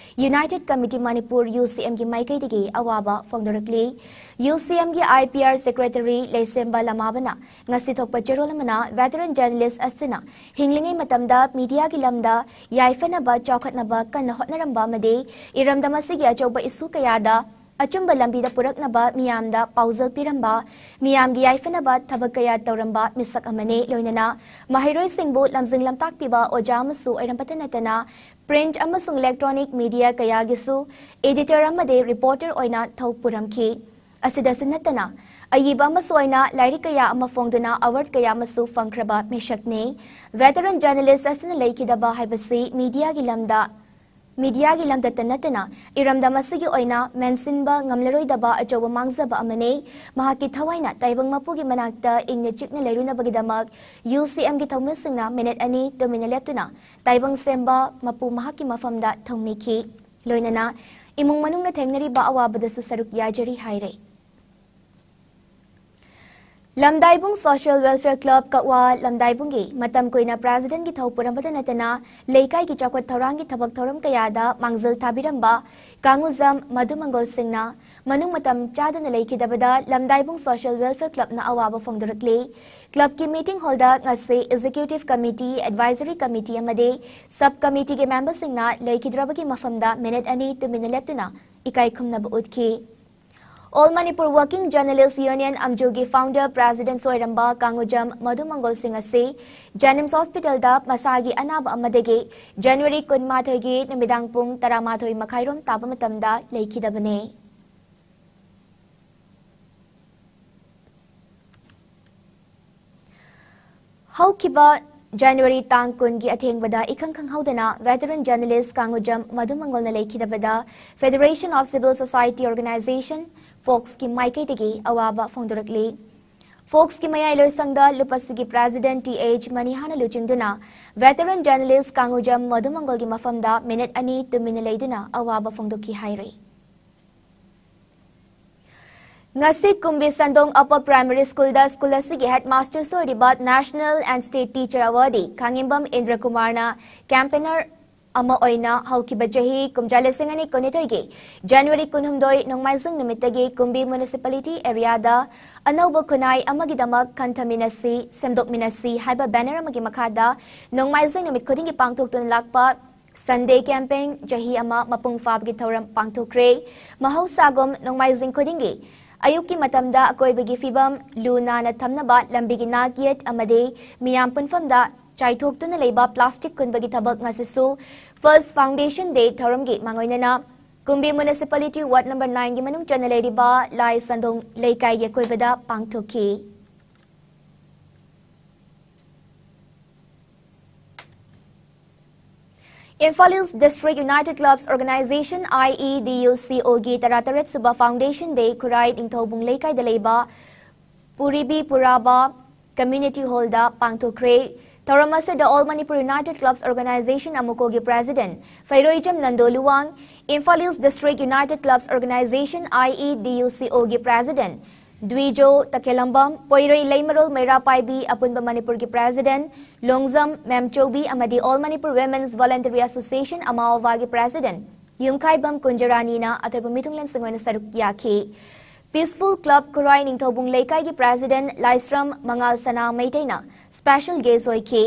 United Committee Manipur, UCMꯒꯤ ꯃꯥꯏꯀꯩꯗꯒꯤ ꯑꯋꯥꯕ ꯐꯣꯡꯗꯣꯔꯛꯂꯤ꯫ UCMꯒꯤ IPR secretary ꯂꯩꯁꯦꯝꯕ ꯂꯃꯥꯕꯅ ꯉꯁꯤ ꯊꯣꯛꯄ ꯆꯦꯔꯣꯜ ꯑꯃꯅ veteran journalist ꯑꯁꯤꯅ ꯍꯤꯡꯂꯤꯉꯩ ꯃꯇꯝꯗ mediaꯒꯤ ꯂꯝꯗ ꯌꯥꯏꯐꯅꯕ, ꯆꯥꯎꯈꯠꯅꯕ ꯀꯟꯅ ꯍꯣꯠꯅꯔꯝꯕ ꯑꯃꯗꯤ ꯏꯔꯝꯗꯝ ꯑꯁꯤꯒꯤ ꯑꯆꯧꯕ issue ꯀꯌꯥꯗ ꯑꯆꯨꯝꯕ ꯂꯝꯕꯤꯗ ꯄꯨꯔꯛꯅꯕ ꯃꯤꯌꯥꯝꯗ ꯄꯥꯎꯖꯦꯜ ꯄꯤꯔꯝꯕ, ꯃꯤꯌꯥꯝꯒꯤ ꯌꯥꯏꯐꯅꯕ ꯊꯕꯛ ꯀꯌꯥ ꯇꯧꯔꯝꯕ ꯃꯤꯁꯛ ꯑꯃꯅꯤ꯫ ꯂꯣꯏꯅꯅ ꯃꯍꯩꯔꯣꯏꯁꯤꯡꯕꯨ ꯂꯝꯖꯤꯡ ꯂꯝꯇꯥꯛꯄꯤꯕ ꯑꯣꯖꯥ ꯑꯃꯁꯨ ꯑꯣꯏꯔꯝꯕꯇ ꯅꯠꯇꯅ print ꯑꯃꯁꯨꯡ electronic media ꯀꯌꯥꯒꯤꯁꯨ editor ꯑꯃꯗꯤ reporter ꯑꯣꯏꯅ ꯊꯧ ꯄꯨꯔꯝꯈꯤ꯫ ꯑꯁꯤꯗꯁꯨ ꯅꯠꯇꯅ ꯑꯏꯕ ꯑꯃꯁꯨ ꯑꯣꯏꯅ ꯂꯥꯏꯔꯤꯛ ꯀꯌꯥ ꯑꯃ ꯐꯣꯡꯗꯨꯅ award ꯀꯌꯥ ꯑꯃꯁꯨ ꯐꯪꯈ꯭ꯔꯕ ꯃꯤꯁꯛꯅꯤ꯫ Veteran journalist ꯑꯁꯤꯅ ꯂꯩꯈꯤꯗꯕ ꯍꯥꯏꯕꯁꯤ mediaꯒꯤ ꯂꯝꯗ, mediaꯒꯤ ꯂꯝꯗꯇ ꯅꯠꯇꯅ ꯏꯔꯝꯗꯝ ꯑꯁꯤꯒꯤ ꯑꯣꯏꯅ ꯃꯦꯟꯁꯤꯟꯕ ꯉꯝꯂꯔꯣꯏꯗꯕ ꯑꯆꯧꯕ ꯃꯥꯡꯖꯕ ꯑꯃꯅꯤ꯫ ꯃꯍꯥꯛꯀꯤ ꯊꯋꯥꯏꯅ ꯇꯥꯏꯕꯪ ꯃꯄꯨꯒꯤ ꯃꯅꯥꯛꯇ ꯏꯪꯅ ꯆꯤꯛꯅ ꯂꯩꯔꯨꯅꯕꯒꯤꯗꯃꯛ UCMꯒꯤ ꯊꯧꯃꯤꯁꯤꯡꯅ minute ꯑꯅꯤ ꯇꯨꯃꯤꯟꯅ ꯂꯦꯞꯇꯨꯅ ꯇꯥꯏꯕꯪ ꯁꯦꯝꯕ ꯃꯄꯨ ꯃꯍꯥꯛꯀꯤ ꯃꯐꯝꯗ ꯊꯧꯅꯤꯈꯤ꯫ ꯂꯣꯏꯅꯅ ꯏꯃꯨꯡ ꯃꯅꯨꯡꯅ ꯊꯦꯡꯅꯔꯤꯕ ꯑꯋꯥꯕꯗꯁꯨ ꯁꯔꯨꯛ ꯌꯥꯖꯔꯤ ꯍꯥꯏꯔꯦ꯫ ꯂꯝꯗꯥꯏꯕꯨꯡ Social Welfare Club ꯀꯛꯋꯥ ꯂꯝꯗꯥꯏꯕꯨꯡꯒꯤ ꯃꯇꯝ ꯀꯨꯏꯅ presidentꯀꯤ ꯊꯧ ꯄꯨꯔꯝꯕꯇ ꯅꯠꯇꯅ ꯂꯩꯀꯥꯏꯒꯤ ꯆꯥꯎꯈꯠ ꯊꯧꯔꯥꯡꯒꯤ ꯊꯕꯛ ꯊꯧꯔꯝ ꯀꯌꯥꯗ ꯃꯥꯡꯖꯤꯜ ꯊꯥꯕꯤꯔꯝꯕ ꯀꯥꯡꯉꯨꯖꯝ ꯃꯙꯨꯃꯪꯒꯣꯜ ꯁꯤꯡꯅ ꯃꯅꯨꯡ ꯃꯇꯝ ꯆꯥꯗꯅ ꯂꯩꯈꯤꯗꯕꯗ ꯂꯝꯗꯥꯏꯕꯨꯡ Social Welfare Clubꯅ ꯑꯋꯥꯕ ꯐꯣꯡꯗꯣꯔꯛꯂꯤ꯫ Clubꯀꯤ meeting hallꯗ ꯉꯁꯤ Executive Committee, Advisory Committee ꯑꯃꯗꯤ Sub Committeeꯒꯤ memberꯁꯤꯡꯅ ꯂꯩꯈꯤꯗ꯭ꯔꯕꯒꯤ ꯃꯐꯝꯗ minute ꯑꯅꯤ ꯇꯨꯃꯤꯟꯅ ꯂꯦꯞꯇꯨꯅ ꯏꯀꯥꯏ ꯈꯨꯝꯅꯕ ꯎꯠꯈꯤ꯫ All Manipur Working Journalist Union, ꯑꯝꯖꯨꯒꯤ founder president ꯑꯣꯏꯔꯝꯕ ꯀꯥꯡꯉꯨꯖꯝ ꯃꯙꯨꯃꯪꯒꯣꯜ ꯁꯤꯡ ꯑꯁꯤ JNIMS Hospitalꯗ ꯃꯁꯥꯒꯤ ꯑꯅꯥꯕ ꯑꯃꯗꯒꯤ January ꯀꯨꯟꯃꯥꯊꯣꯏꯒꯤ ꯅꯨꯃꯤꯗꯥꯡ ꯄꯨꯡ ꯇꯔꯥꯃꯥꯊꯣꯏ ꯃꯈꯥꯏꯔꯣꯝ ꯇꯥꯕ ꯃꯇꯝꯗ ꯂꯩꯈꯤꯗꯕꯅꯤ꯫ ꯍꯧꯈꯤꯕ January ꯇꯥꯡ ꯀꯨꯟꯒꯤ ꯑꯊꯦꯡꯕꯗ ꯏꯈꯪ ꯈꯪꯍꯧꯗꯅ veteran journalist ꯀꯥꯡꯉꯨꯖꯝ ꯃꯙꯨꯃꯪꯒꯣꯜꯅ ꯂꯩꯈꯤꯗꯕꯗ Federation of Civil Society Organisation, ꯐꯣꯛꯁꯀꯤ ꯃꯥꯏꯀꯩꯗꯒꯤ ꯑꯋꯥꯕ ꯐꯣꯡꯗꯣꯔꯛꯂꯤ꯫ ꯐꯣꯛꯁꯀꯤ ꯃꯌꯥꯏ ꯂꯣꯏꯁꯪꯗ ꯂꯨꯄꯁꯤꯒꯤ president ꯇꯤ ꯑꯩꯆ ꯃꯅꯤꯍꯥꯅ ꯂꯨꯆꯤꯡꯗꯨꯅ veteran journalist ꯀꯥꯡꯉꯨꯖꯝ ꯃꯙꯨꯃꯪꯒꯣꯜꯒꯤ ꯃꯐꯝꯗ minute ꯑꯅꯤ ꯇꯨꯃꯤꯟꯅ ꯂꯩꯗꯨꯅ ꯑꯋꯥꯕ ꯐꯣꯡꯗꯣꯛꯈꯤ ꯍꯥꯏꯔꯤ꯫ ꯉꯁꯤ ꯀꯨꯝꯕꯤ ꯁꯟꯗꯣꯡ Upper Primary Schoolꯗ school ꯑꯁꯤꯒꯤ headmasterꯁꯨ ꯑꯣꯏꯔꯤꯕ National and State Teacher Awardee ꯈꯥꯉꯦꯝꯕꯝ ꯏꯟꯗ꯭ꯔ ꯀꯨꯃꯥꯔꯅ campaigner ꯑꯃ ꯑꯣꯏꯅ ꯍꯧꯈꯤꯕ ꯆꯍꯤ ꯀꯨꯝꯖꯥ ꯂꯤꯁꯤꯡ ꯑꯅꯤ ꯀꯨꯟꯅꯤꯊꯣꯏꯒꯤ January ꯀꯨꯟꯍꯨꯝꯗꯣꯏ ꯅꯣꯡꯃꯥꯏꯖꯤꯡ ꯅꯨꯃꯤꯠꯇꯒꯤ ꯀꯨꯝꯕꯤ municipality areaꯗ ꯑꯅꯧꯕ ꯈꯨꯟꯅꯥꯏ ꯑꯃꯒꯤꯗꯃꯛ ꯈꯟꯊꯃꯤꯟꯅꯁꯤ, ꯁꯦꯝꯗꯣꯛꯃꯤꯟꯅꯁꯤ ꯍꯥꯏꯕ banner ꯑꯃꯒꯤ ꯃꯈꯥꯗ ꯅꯣꯡꯃꯥꯏꯖꯤꯡ ꯅꯨꯃꯤꯠ ꯈꯨꯗꯤꯡꯒꯤ ꯄꯥꯡꯊꯣꯛꯇꯨꯅ ꯂꯥꯛꯄ Sunday Campaign ꯆꯍꯤ ꯑꯃ ꯃꯄꯨꯡ ꯐꯥꯕꯒꯤ ꯊꯧꯔꯝ ꯄꯥꯡꯊꯣꯛꯈ꯭ꯔꯦ꯫ ꯃꯍꯧꯁꯥꯒꯨꯝ ꯅꯣꯡꯃꯥꯏꯖꯤꯡ ꯈꯨꯗꯤꯡꯒꯤ ꯑꯌꯨꯛꯀꯤ ꯃꯇꯝꯗ ꯑꯀꯣꯏꯕꯒꯤ ꯐꯤꯕꯝ ꯂꯨ ꯅꯥꯟꯅ ꯊꯝꯅꯕ ꯂꯝꯕꯤꯒꯤ ꯅꯥꯛ ꯌꯦꯠ ꯑꯃꯗꯤ ꯃꯤꯌꯥꯝ ꯄꯨꯟꯐꯝꯗ ꯆꯥꯏꯊꯣꯛꯇꯨꯅ ꯂꯩꯕ plastic ꯈꯨꯟꯕꯒꯤ ꯊꯕꯛ ꯉꯁꯤꯁꯨ First Foundation Day ꯊꯧꯔꯝꯒꯤ ꯃꯥꯡꯑꯣꯏꯅꯅ ꯀꯨꯝꯕꯤ Municipality Ward number nine ꯒꯤ ꯃꯅꯨꯡ ꯆꯟꯅ ꯂꯩꯔꯤꯕ ꯂꯥꯏ ꯁꯟꯗꯣꯡ ꯂꯩꯀꯥꯏꯒꯤ ꯑꯀꯣꯏꯕꯗ ꯄꯥꯡꯊꯣꯛꯈꯤ꯫ Imphal Hills District United Clubs Organization, IEDUCO ꯒꯤ ꯇꯔꯥꯇꯔꯦꯠ ꯁꯨꯕ Foundation Day ꯈꯨꯔꯥꯏ ꯅꯤꯡꯊꯧꯕꯨꯡ ꯂꯩꯀꯥꯏꯗ ꯂꯩꯕ ꯄꯨꯔꯤꯕꯤ ꯄꯨꯔꯥꯕꯥ Community Hall ꯗ ꯄꯥꯡꯊꯣꯛꯈ꯭ꯔꯦ꯫ ꯊꯧꯔꯝ ꯑꯁꯤꯗ All Manipur United Clubs Organization, ꯑꯃꯨꯀꯣꯒꯤ President ꯐꯩꯔꯣꯏꯖꯝ Nando Luwang, Imphal Hills District United Clubs Organization, IEDUCO ꯒꯤ President ꯗ꯭ꯋꯤꯖꯣ ꯇꯈꯦꯂꯝꯕꯝ, ꯄꯣꯏꯔꯣꯏ ꯂꯩꯃꯔꯣꯜ ꯃꯩꯔꯥ ꯄꯥꯏꯕꯤ ꯑꯄꯨꯟꯕ ꯃꯅꯤꯄꯨꯔꯒꯤ President ꯂꯣꯡꯖꯝ ꯃꯦꯝꯆꯧꯕꯤ ꯑꯃꯗꯤ All Manipur Women's Voluntary Association, ꯑꯃꯥꯋꯥꯒꯤ President ꯌꯨꯝꯈꯥꯏꯕꯝ ꯀꯨꯟꯖꯔꯥꯅꯤꯅ ꯑꯊꯣꯏꯕ ꯃꯤꯊꯨꯡꯂꯦꯟꯁꯤꯡ ꯑꯣꯏꯅ ꯁꯔꯨꯛ ꯌꯥꯈꯤ꯫ Peaceful Club ꯈꯨꯔꯥꯏ ꯅꯤꯡꯊꯧꯕꯨꯡ ꯂꯩꯀꯥꯏꯒꯤ President ꯂꯥꯏꯁ꯭ꯔꯝ ꯃꯉꯥꯜ ꯁꯅꯥ ꯃꯩꯇꯩꯅ special guest ꯑꯣꯏꯈꯤ꯫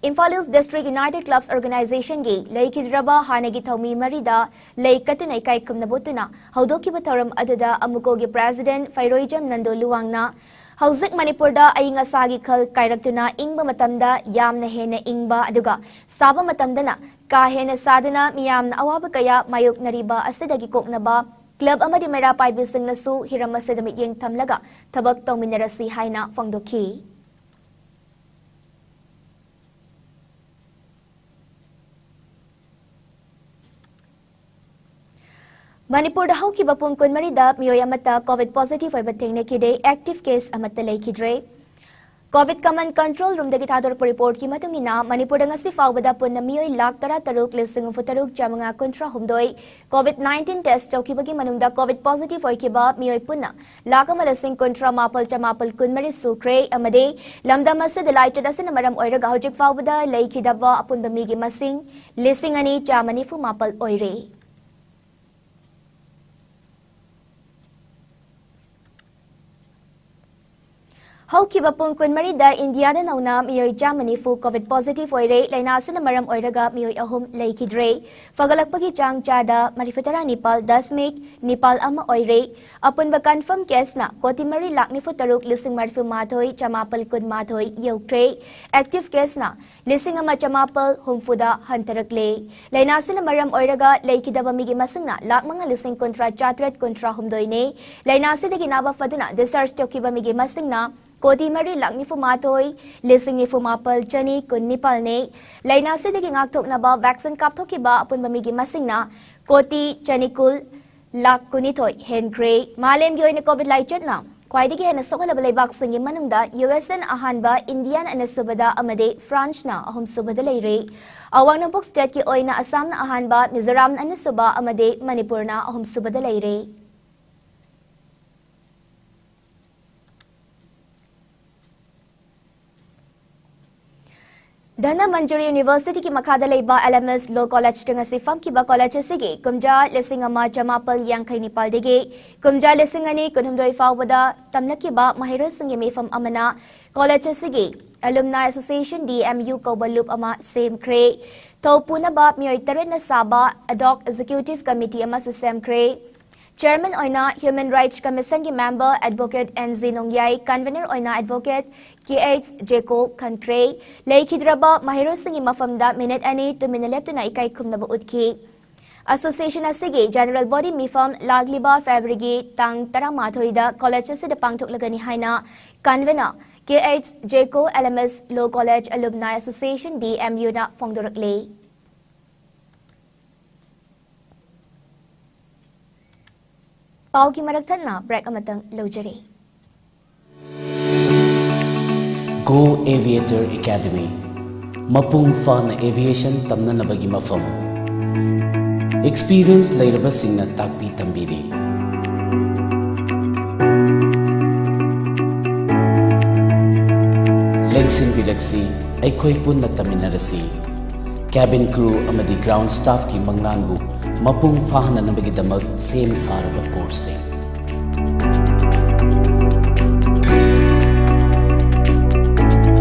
Imphal Hills District United Clubs Organization ꯒꯤ ꯂꯩꯈꯤꯗ꯭ꯔꯕ ꯍꯥꯟꯅꯒꯤ ꯊꯧꯃꯤ ꯃꯔꯤꯗ ꯂꯩ ꯀꯠꯇꯨꯅ ꯏꯀꯥꯏ ꯈꯨꯝꯅꯕ ꯎꯠꯇꯨꯅ ꯍꯧꯗꯣꯛꯈꯤꯕ ꯊꯧꯔꯝ ꯑꯗꯨꯗ ꯑꯃꯨꯀꯣꯒꯤ President ꯐꯩꯔꯣꯏꯖꯝ ꯅꯟꯗꯣ ꯂꯨꯋꯥꯡꯅ ꯍꯧꯖꯤꯛ ꯃꯅꯤꯄꯨꯔꯗ ꯑꯏꯪ ꯑꯁꯥꯒꯤ ꯈꯜ ꯀꯥꯏꯔꯛꯇꯨꯅ ꯏꯪꯕ ꯃꯇꯝꯗ ꯌꯥꯝꯅ ꯍꯦꯟꯅ ꯏꯪꯕ ꯑꯗꯨꯒ ꯁꯥꯕ ꯃꯇꯝꯗꯅ ꯀꯥ ꯍꯦꯟꯅ ꯁꯥꯗꯨꯅ ꯃꯤꯌꯥꯝꯅ ꯑꯋꯥꯕ ꯀꯌꯥ ꯃꯥꯌꯣꯛꯅꯔꯤꯕ ꯑꯁꯤꯗꯒꯤ ꯀꯣꯛꯅꯕ club ꯑꯃꯗꯤ ꯃꯩꯔꯥ ꯄꯥꯏꯕꯤꯁꯤꯡꯅꯁꯨ ꯍꯤꯔꯝ ꯑꯁꯤꯗ ꯃꯤꯠꯌꯦꯡ ꯊꯝꯂꯒ ꯊꯕꯛ ꯇꯧꯃꯤꯟꯅꯔꯁꯤ ꯍꯥꯏꯅ ꯐꯣꯡꯗꯣꯛꯈꯤ꯫ ꯃꯅꯤꯄꯨꯔꯗ ꯍꯧꯈꯤꯕ ꯄꯨꯡ ꯀꯨꯟꯃꯔꯤꯗ ꯃꯤꯑꯣꯏ ꯑꯃꯠꯇ COVID positive ꯑꯣꯏꯕ ꯊꯦꯡꯅꯈꯤꯗꯦ, active case ꯑꯃꯠꯇ ꯂꯩꯈꯤꯗ꯭ꯔꯦ꯫ COVID Command Control Room ꯗꯒꯤ ꯊꯥꯗꯣꯔꯛꯄ report ꯀꯤ ꯃꯇꯨꯡ ꯏꯟꯅ, ꯃꯅꯤꯄꯨꯔꯗ ꯉꯁꯤ ꯐꯥꯎꯕꯗ ꯄꯨꯟꯅ ꯃꯤꯑꯣꯏ ꯂꯥꯈ ꯇꯔꯥꯇꯔꯨꯛ ꯂꯤꯁꯤꯡ ꯍꯨꯝꯐꯨꯇꯔꯨꯛ ꯆꯥꯃꯉꯥ ꯀꯨꯟꯊ꯭ꯔꯥ ꯍꯨꯝꯗꯣꯏ COVID nineteen test ꯇꯧꯈꯤꯕꯒꯤ ꯃꯅꯨꯡꯗ COVID positive ꯑꯣꯏꯈꯤꯕ ꯃꯤꯑꯣꯏ ꯄꯨꯟꯅ ꯂꯥꯈ ꯑꯃ ꯂꯤꯁꯤꯡ ꯀꯨꯟꯊ꯭ꯔꯥ ꯃꯥꯄꯜ ꯆꯃꯥꯄꯜ ꯀꯨꯟꯃꯔꯤ ꯁꯨꯈ꯭ꯔꯦ ꯑꯃꯗꯤ ꯂꯝꯗꯝ ꯑꯁꯤꯗ ꯂꯥꯏꯆꯠ ꯑꯁꯤꯅ ꯃꯔꯝ ꯑꯣꯏꯔꯒ ꯍꯧꯖꯤꯛ ꯐꯥꯎꯕꯗ ꯂꯩꯈꯤꯗꯕ ꯑꯄꯨꯟꯕ ꯃꯤꯒꯤ ꯃꯁꯤꯡ ꯂꯤꯁꯤꯡ ꯑꯅꯤ ꯆꯥꯃ ꯅꯤꯐꯨ ꯃꯥꯄꯜ ꯑꯣꯏꯔꯦ꯫ ꯍꯧꯈꯤꯕ ꯄꯨꯡ ꯀꯨꯟꯃꯔꯤꯗ ꯏꯟꯗꯤꯌꯥꯗ ꯅꯧꯅ ꯃꯤꯑꯣꯏ ꯆꯥꯝꯃ ꯅꯤꯐꯨ ꯀꯣꯚꯤꯗ ꯄꯣꯖꯤꯇꯤꯚ ꯑꯣꯏꯔꯦ꯫ ꯂꯥꯏꯅꯥ ꯑꯁꯤꯅ ꯃꯔꯝ ꯑꯣꯏꯔꯒ ꯃꯤꯑꯣꯏ ꯑꯍꯨꯝ ꯂꯩꯈꯤꯗ꯭ꯔꯦ꯫ ꯐꯒꯠꯂꯛꯄꯒꯤ ꯆꯥꯡ ꯆꯥꯗ ꯃꯔꯤꯐꯨ ꯇꯔꯥ ꯅꯤꯄꯥꯜ ꯗꯁꯃꯤꯛ ꯅꯤꯄꯥꯜ ꯑꯃ ꯑꯣꯏꯔꯦ꯫ ꯑꯄꯨꯟꯕ ꯀꯟꯐꯔꯝ ꯀꯦꯁꯅ ꯀꯣꯇꯤ ꯃꯔꯤ ꯂꯥꯈ ꯅꯤꯐꯨ ꯇꯔꯨꯛ ꯂꯤꯁꯤꯡ ꯃꯔꯤꯐꯨ ꯃꯥꯊꯣꯏ ꯆꯃꯥꯄꯜ ꯀꯨꯟ ꯃꯥꯊꯣꯏ ꯌꯧꯈ꯭ꯔꯦ꯫ ꯑꯦꯛꯇꯤꯚ ꯀꯦꯁꯅ ꯂꯤꯁꯤꯡ ꯑꯃ ꯆꯃꯥꯄꯜ ꯍꯨꯝꯐꯨꯗ ꯍꯟꯊꯔꯛꯂꯦ꯫ ꯂꯥꯏꯅꯥ ꯑꯁꯤꯅ ꯃꯔꯝ ꯑꯣꯏꯔꯒ ꯂꯩꯈꯤꯗꯕ ꯃꯤꯒꯤ ꯃꯁꯤꯡꯅ ꯂꯥꯈ ꯃꯉꯥ ꯂꯤꯁꯤꯡ ꯀꯨꯟꯊ꯭ꯔꯥ ꯆꯥꯇ꯭ꯔꯦꯠ ꯀꯨꯟꯊ꯭ꯔꯥ ꯍꯨꯝꯗꯣꯏꯅꯦ꯫ ꯂꯥꯏꯅꯥ ꯑꯁꯤꯗꯒꯤ ꯅꯥꯕ ꯐꯗꯨꯅ ꯗꯤꯁꯆꯥꯔꯖ ꯇꯧꯈꯤꯕ ꯃꯤꯒꯤ ꯃꯁꯤꯡꯅ ꯀꯣꯇꯤ ꯃꯔꯤ ꯂꯥꯈ ꯅꯤꯐꯨ ꯃꯥꯊꯣꯏ ꯂꯤꯁꯤꯡ ꯅꯤꯐꯨ ꯃꯥꯄꯜ ꯆꯅꯤ ꯀꯨꯟ ꯅꯤꯄꯥꯜꯅꯦ꯫ ꯂꯥꯏꯅꯥ ꯑꯁꯤꯗꯒꯤ ꯉꯥꯛꯊꯣꯛꯅꯕ ꯚꯦꯛꯁꯤꯟ ꯀꯥꯞꯊꯣꯛꯈꯤꯕ ꯑꯄꯨꯟꯕ ꯃꯤꯒꯤ ꯃꯁꯤꯡꯅ ꯀꯣꯇꯤ ꯆꯅꯤ ꯀꯨꯟ ꯂꯥꯈ ꯀꯨꯟꯅꯤꯊꯣꯏ ꯍꯦꯟꯈ꯭ꯔꯦ꯫ ꯃꯥꯂꯦꯝꯒꯤ ꯑꯣꯏꯅ ꯀꯣꯚꯤꯗ ꯂꯥꯏꯆꯠꯅ ꯈ꯭ꯋꯥꯏꯗꯒꯤ ꯍꯦꯟꯅ ꯁꯣꯛꯍꯜꯂꯕ ꯂꯩꯕꯥꯛꯁꯤꯡꯒꯤ ꯃꯅꯨꯡꯗ ꯌꯨ ꯑꯦꯁ ꯑꯦꯅ ꯑꯍꯥꯟꯕ, ꯏꯟꯗꯤꯌꯥꯅ ꯑꯅꯤꯁꯨꯕꯗ ꯑꯃꯗꯤ ꯐ꯭ꯔꯥꯟꯁꯅ ꯑꯍꯨꯝꯁꯨꯕꯗ ꯂꯩꯔꯦ꯫ ꯑꯋꯥꯡ ꯅꯣꯡꯄꯣꯛ ꯁ꯭ꯇꯦꯠꯀꯤ ꯑꯣꯏꯅ ꯑꯁꯥꯝꯅ ꯑꯍꯥꯟꯕ, ꯃꯤꯖꯣꯔꯥꯝꯅ ꯑꯅꯤꯁꯨꯕ ꯑꯃꯗꯤ ꯃꯅꯤꯄꯨꯔꯅ ꯑꯍꯨꯝꯁꯨꯕꯗ ꯂꯩꯔꯦ꯫ ꯙꯅꯃꯟꯖꯨꯔꯤ ꯌꯨꯅꯤꯚꯔꯁꯤꯇꯤꯒꯤ ꯃꯈꯥꯗ ꯂꯩꯕ ꯑꯦꯜ ꯑꯦꯝ ꯑꯦꯁ ꯂꯣ ꯀꯣꯂꯦꯖꯇ ꯉꯁꯤ ꯐꯝꯈꯤꯕ ꯀꯣꯂꯦꯖ ꯑꯁꯤꯒꯤ ꯀꯨꯝꯖꯥ ꯂꯤꯁꯤꯡ ꯑꯃ ꯆꯃꯥꯄꯜ ꯌꯥꯡꯈꯩ ꯅꯤꯄꯥꯜꯗꯒꯤ ꯀꯨꯝꯖꯥ ꯂꯤꯁꯤꯡ ꯑꯅꯤ ꯀꯨꯟꯍꯨꯝꯗꯣꯏ ꯐꯥꯎꯕꯗ ꯇꯝꯂꯛꯈꯤꯕ ꯃꯍꯩꯔꯣꯏꯁꯤꯡꯒꯤ ꯃꯤꯐꯝ ꯑꯃꯅ ꯀꯣꯂꯦꯖ ꯑꯁꯤꯒꯤ alumni association, D M U, ꯀꯧꯕ ꯂꯨꯞ ꯑꯃ ꯁꯦꯝꯈ꯭ꯔꯦ꯫ ꯊꯧ ꯄꯨꯅꯕ ꯃꯤꯑꯣꯏ ꯇꯔꯦꯠꯅ ꯁꯥꯕ ꯑꯦꯗꯣꯛ ꯑꯦꯛꯖꯤꯀ꯭ꯌꯨꯇꯤꯚ ꯀꯃꯤꯇꯤ ꯑꯃꯁꯨ ꯁꯦꯝꯈ꯭ꯔꯦ꯫ ꯆꯦꯌꯔꯃꯦꯟ ꯑꯣꯏꯅ ꯍ꯭ꯌꯨꯃꯦꯟ ꯔꯥꯏꯠꯁ ꯀꯃꯤꯁꯟꯒꯤ member advocate N G Nongyai, convenor ꯑꯣꯏꯅ ꯑꯦꯗꯚꯣꯀꯦꯠ ꯀꯦ ꯑꯩꯆ ꯖꯦꯀꯣ ꯈꯟꯈ꯭ꯔꯦ꯫ ꯂꯩꯈꯤꯗ꯭ꯔꯕ ꯃꯍꯩꯔꯣꯏꯁꯤꯡꯒꯤ ꯃꯐꯝꯗ ꯃꯤꯅꯤꯠ ꯑꯅꯤ ꯇꯨꯃꯤꯟꯅ ꯂꯦꯞꯇꯨꯅ ꯏꯀꯥꯏ ꯈꯨꯝꯅꯕ ꯎꯠꯈꯤ꯫ ꯑꯦꯁꯣꯁꯤꯌꯦꯁꯟ ꯑꯁꯤꯒꯤ ꯖꯦꯅꯔꯦꯜ ꯕꯣꯗꯤ ꯃꯤꯐꯝ ꯂꯥꯛꯂꯤꯕ ꯐꯦꯕ꯭ꯔꯨꯋꯥꯔꯤꯒꯤ ꯇꯥꯡ ꯇꯔꯥꯃꯥꯊꯣꯏꯗ ꯀꯣꯂꯦꯖ ꯑꯁꯤꯗ ꯄꯥꯡꯊꯣꯛꯂꯒꯅꯤ ꯍꯥꯏꯅ ꯀꯟꯚꯦꯅꯔ ꯀꯦ ꯑꯩꯆ ꯖꯦꯀꯣ, ꯑꯦꯜ ꯑꯦꯝ ꯑꯦꯁ ꯂꯣ college alumni association, D M ꯌꯨꯅ ꯐꯣꯡꯗꯣꯔꯛꯂꯤ꯫ ꯄꯥꯎꯒꯤ ꯃꯔꯛ ꯊꯠꯅ ꯕ꯭ꯔꯦꯛ ꯑꯃꯇꯪ ꯂꯧꯖꯔꯤ꯫ Go Aviator Academy, ꯃꯄꯨꯡ ꯐꯥꯅ ꯑꯦꯚꯤꯌꯦꯁꯟ ꯇꯝꯅꯅꯕꯒꯤ ꯃꯐꯝ꯫ ꯑꯦꯛꯁꯄꯤꯔꯤꯌꯦꯟꯁ ꯂꯩꯔꯕꯁꯤꯡꯅ ꯇꯥꯛꯄꯤ ꯇꯝꯕꯤꯔꯤ꯫ ꯂꯦꯡꯁꯤꯟꯕꯤꯔꯛꯁꯤ, ꯑꯩꯈꯣꯏ ꯄꯨꯟꯅ ꯇꯝꯃꯤꯟꯅꯔꯁꯤ꯫ ꯀꯦꯕꯤꯟ ꯀ꯭ꯔꯨ ꯑꯃꯗꯤ ꯒ꯭ꯔꯥꯎꯟ ꯁ꯭ꯇꯥꯐꯀꯤ ꯃꯪꯂꯥꯟꯕꯨ ꯃꯄꯨꯡ ꯐꯥꯍꯟꯅꯅꯕꯒꯤꯗꯃꯛ ꯁꯦꯝ ꯁꯥꯔꯕ ꯀꯣꯔꯁꯁꯤꯡ꯫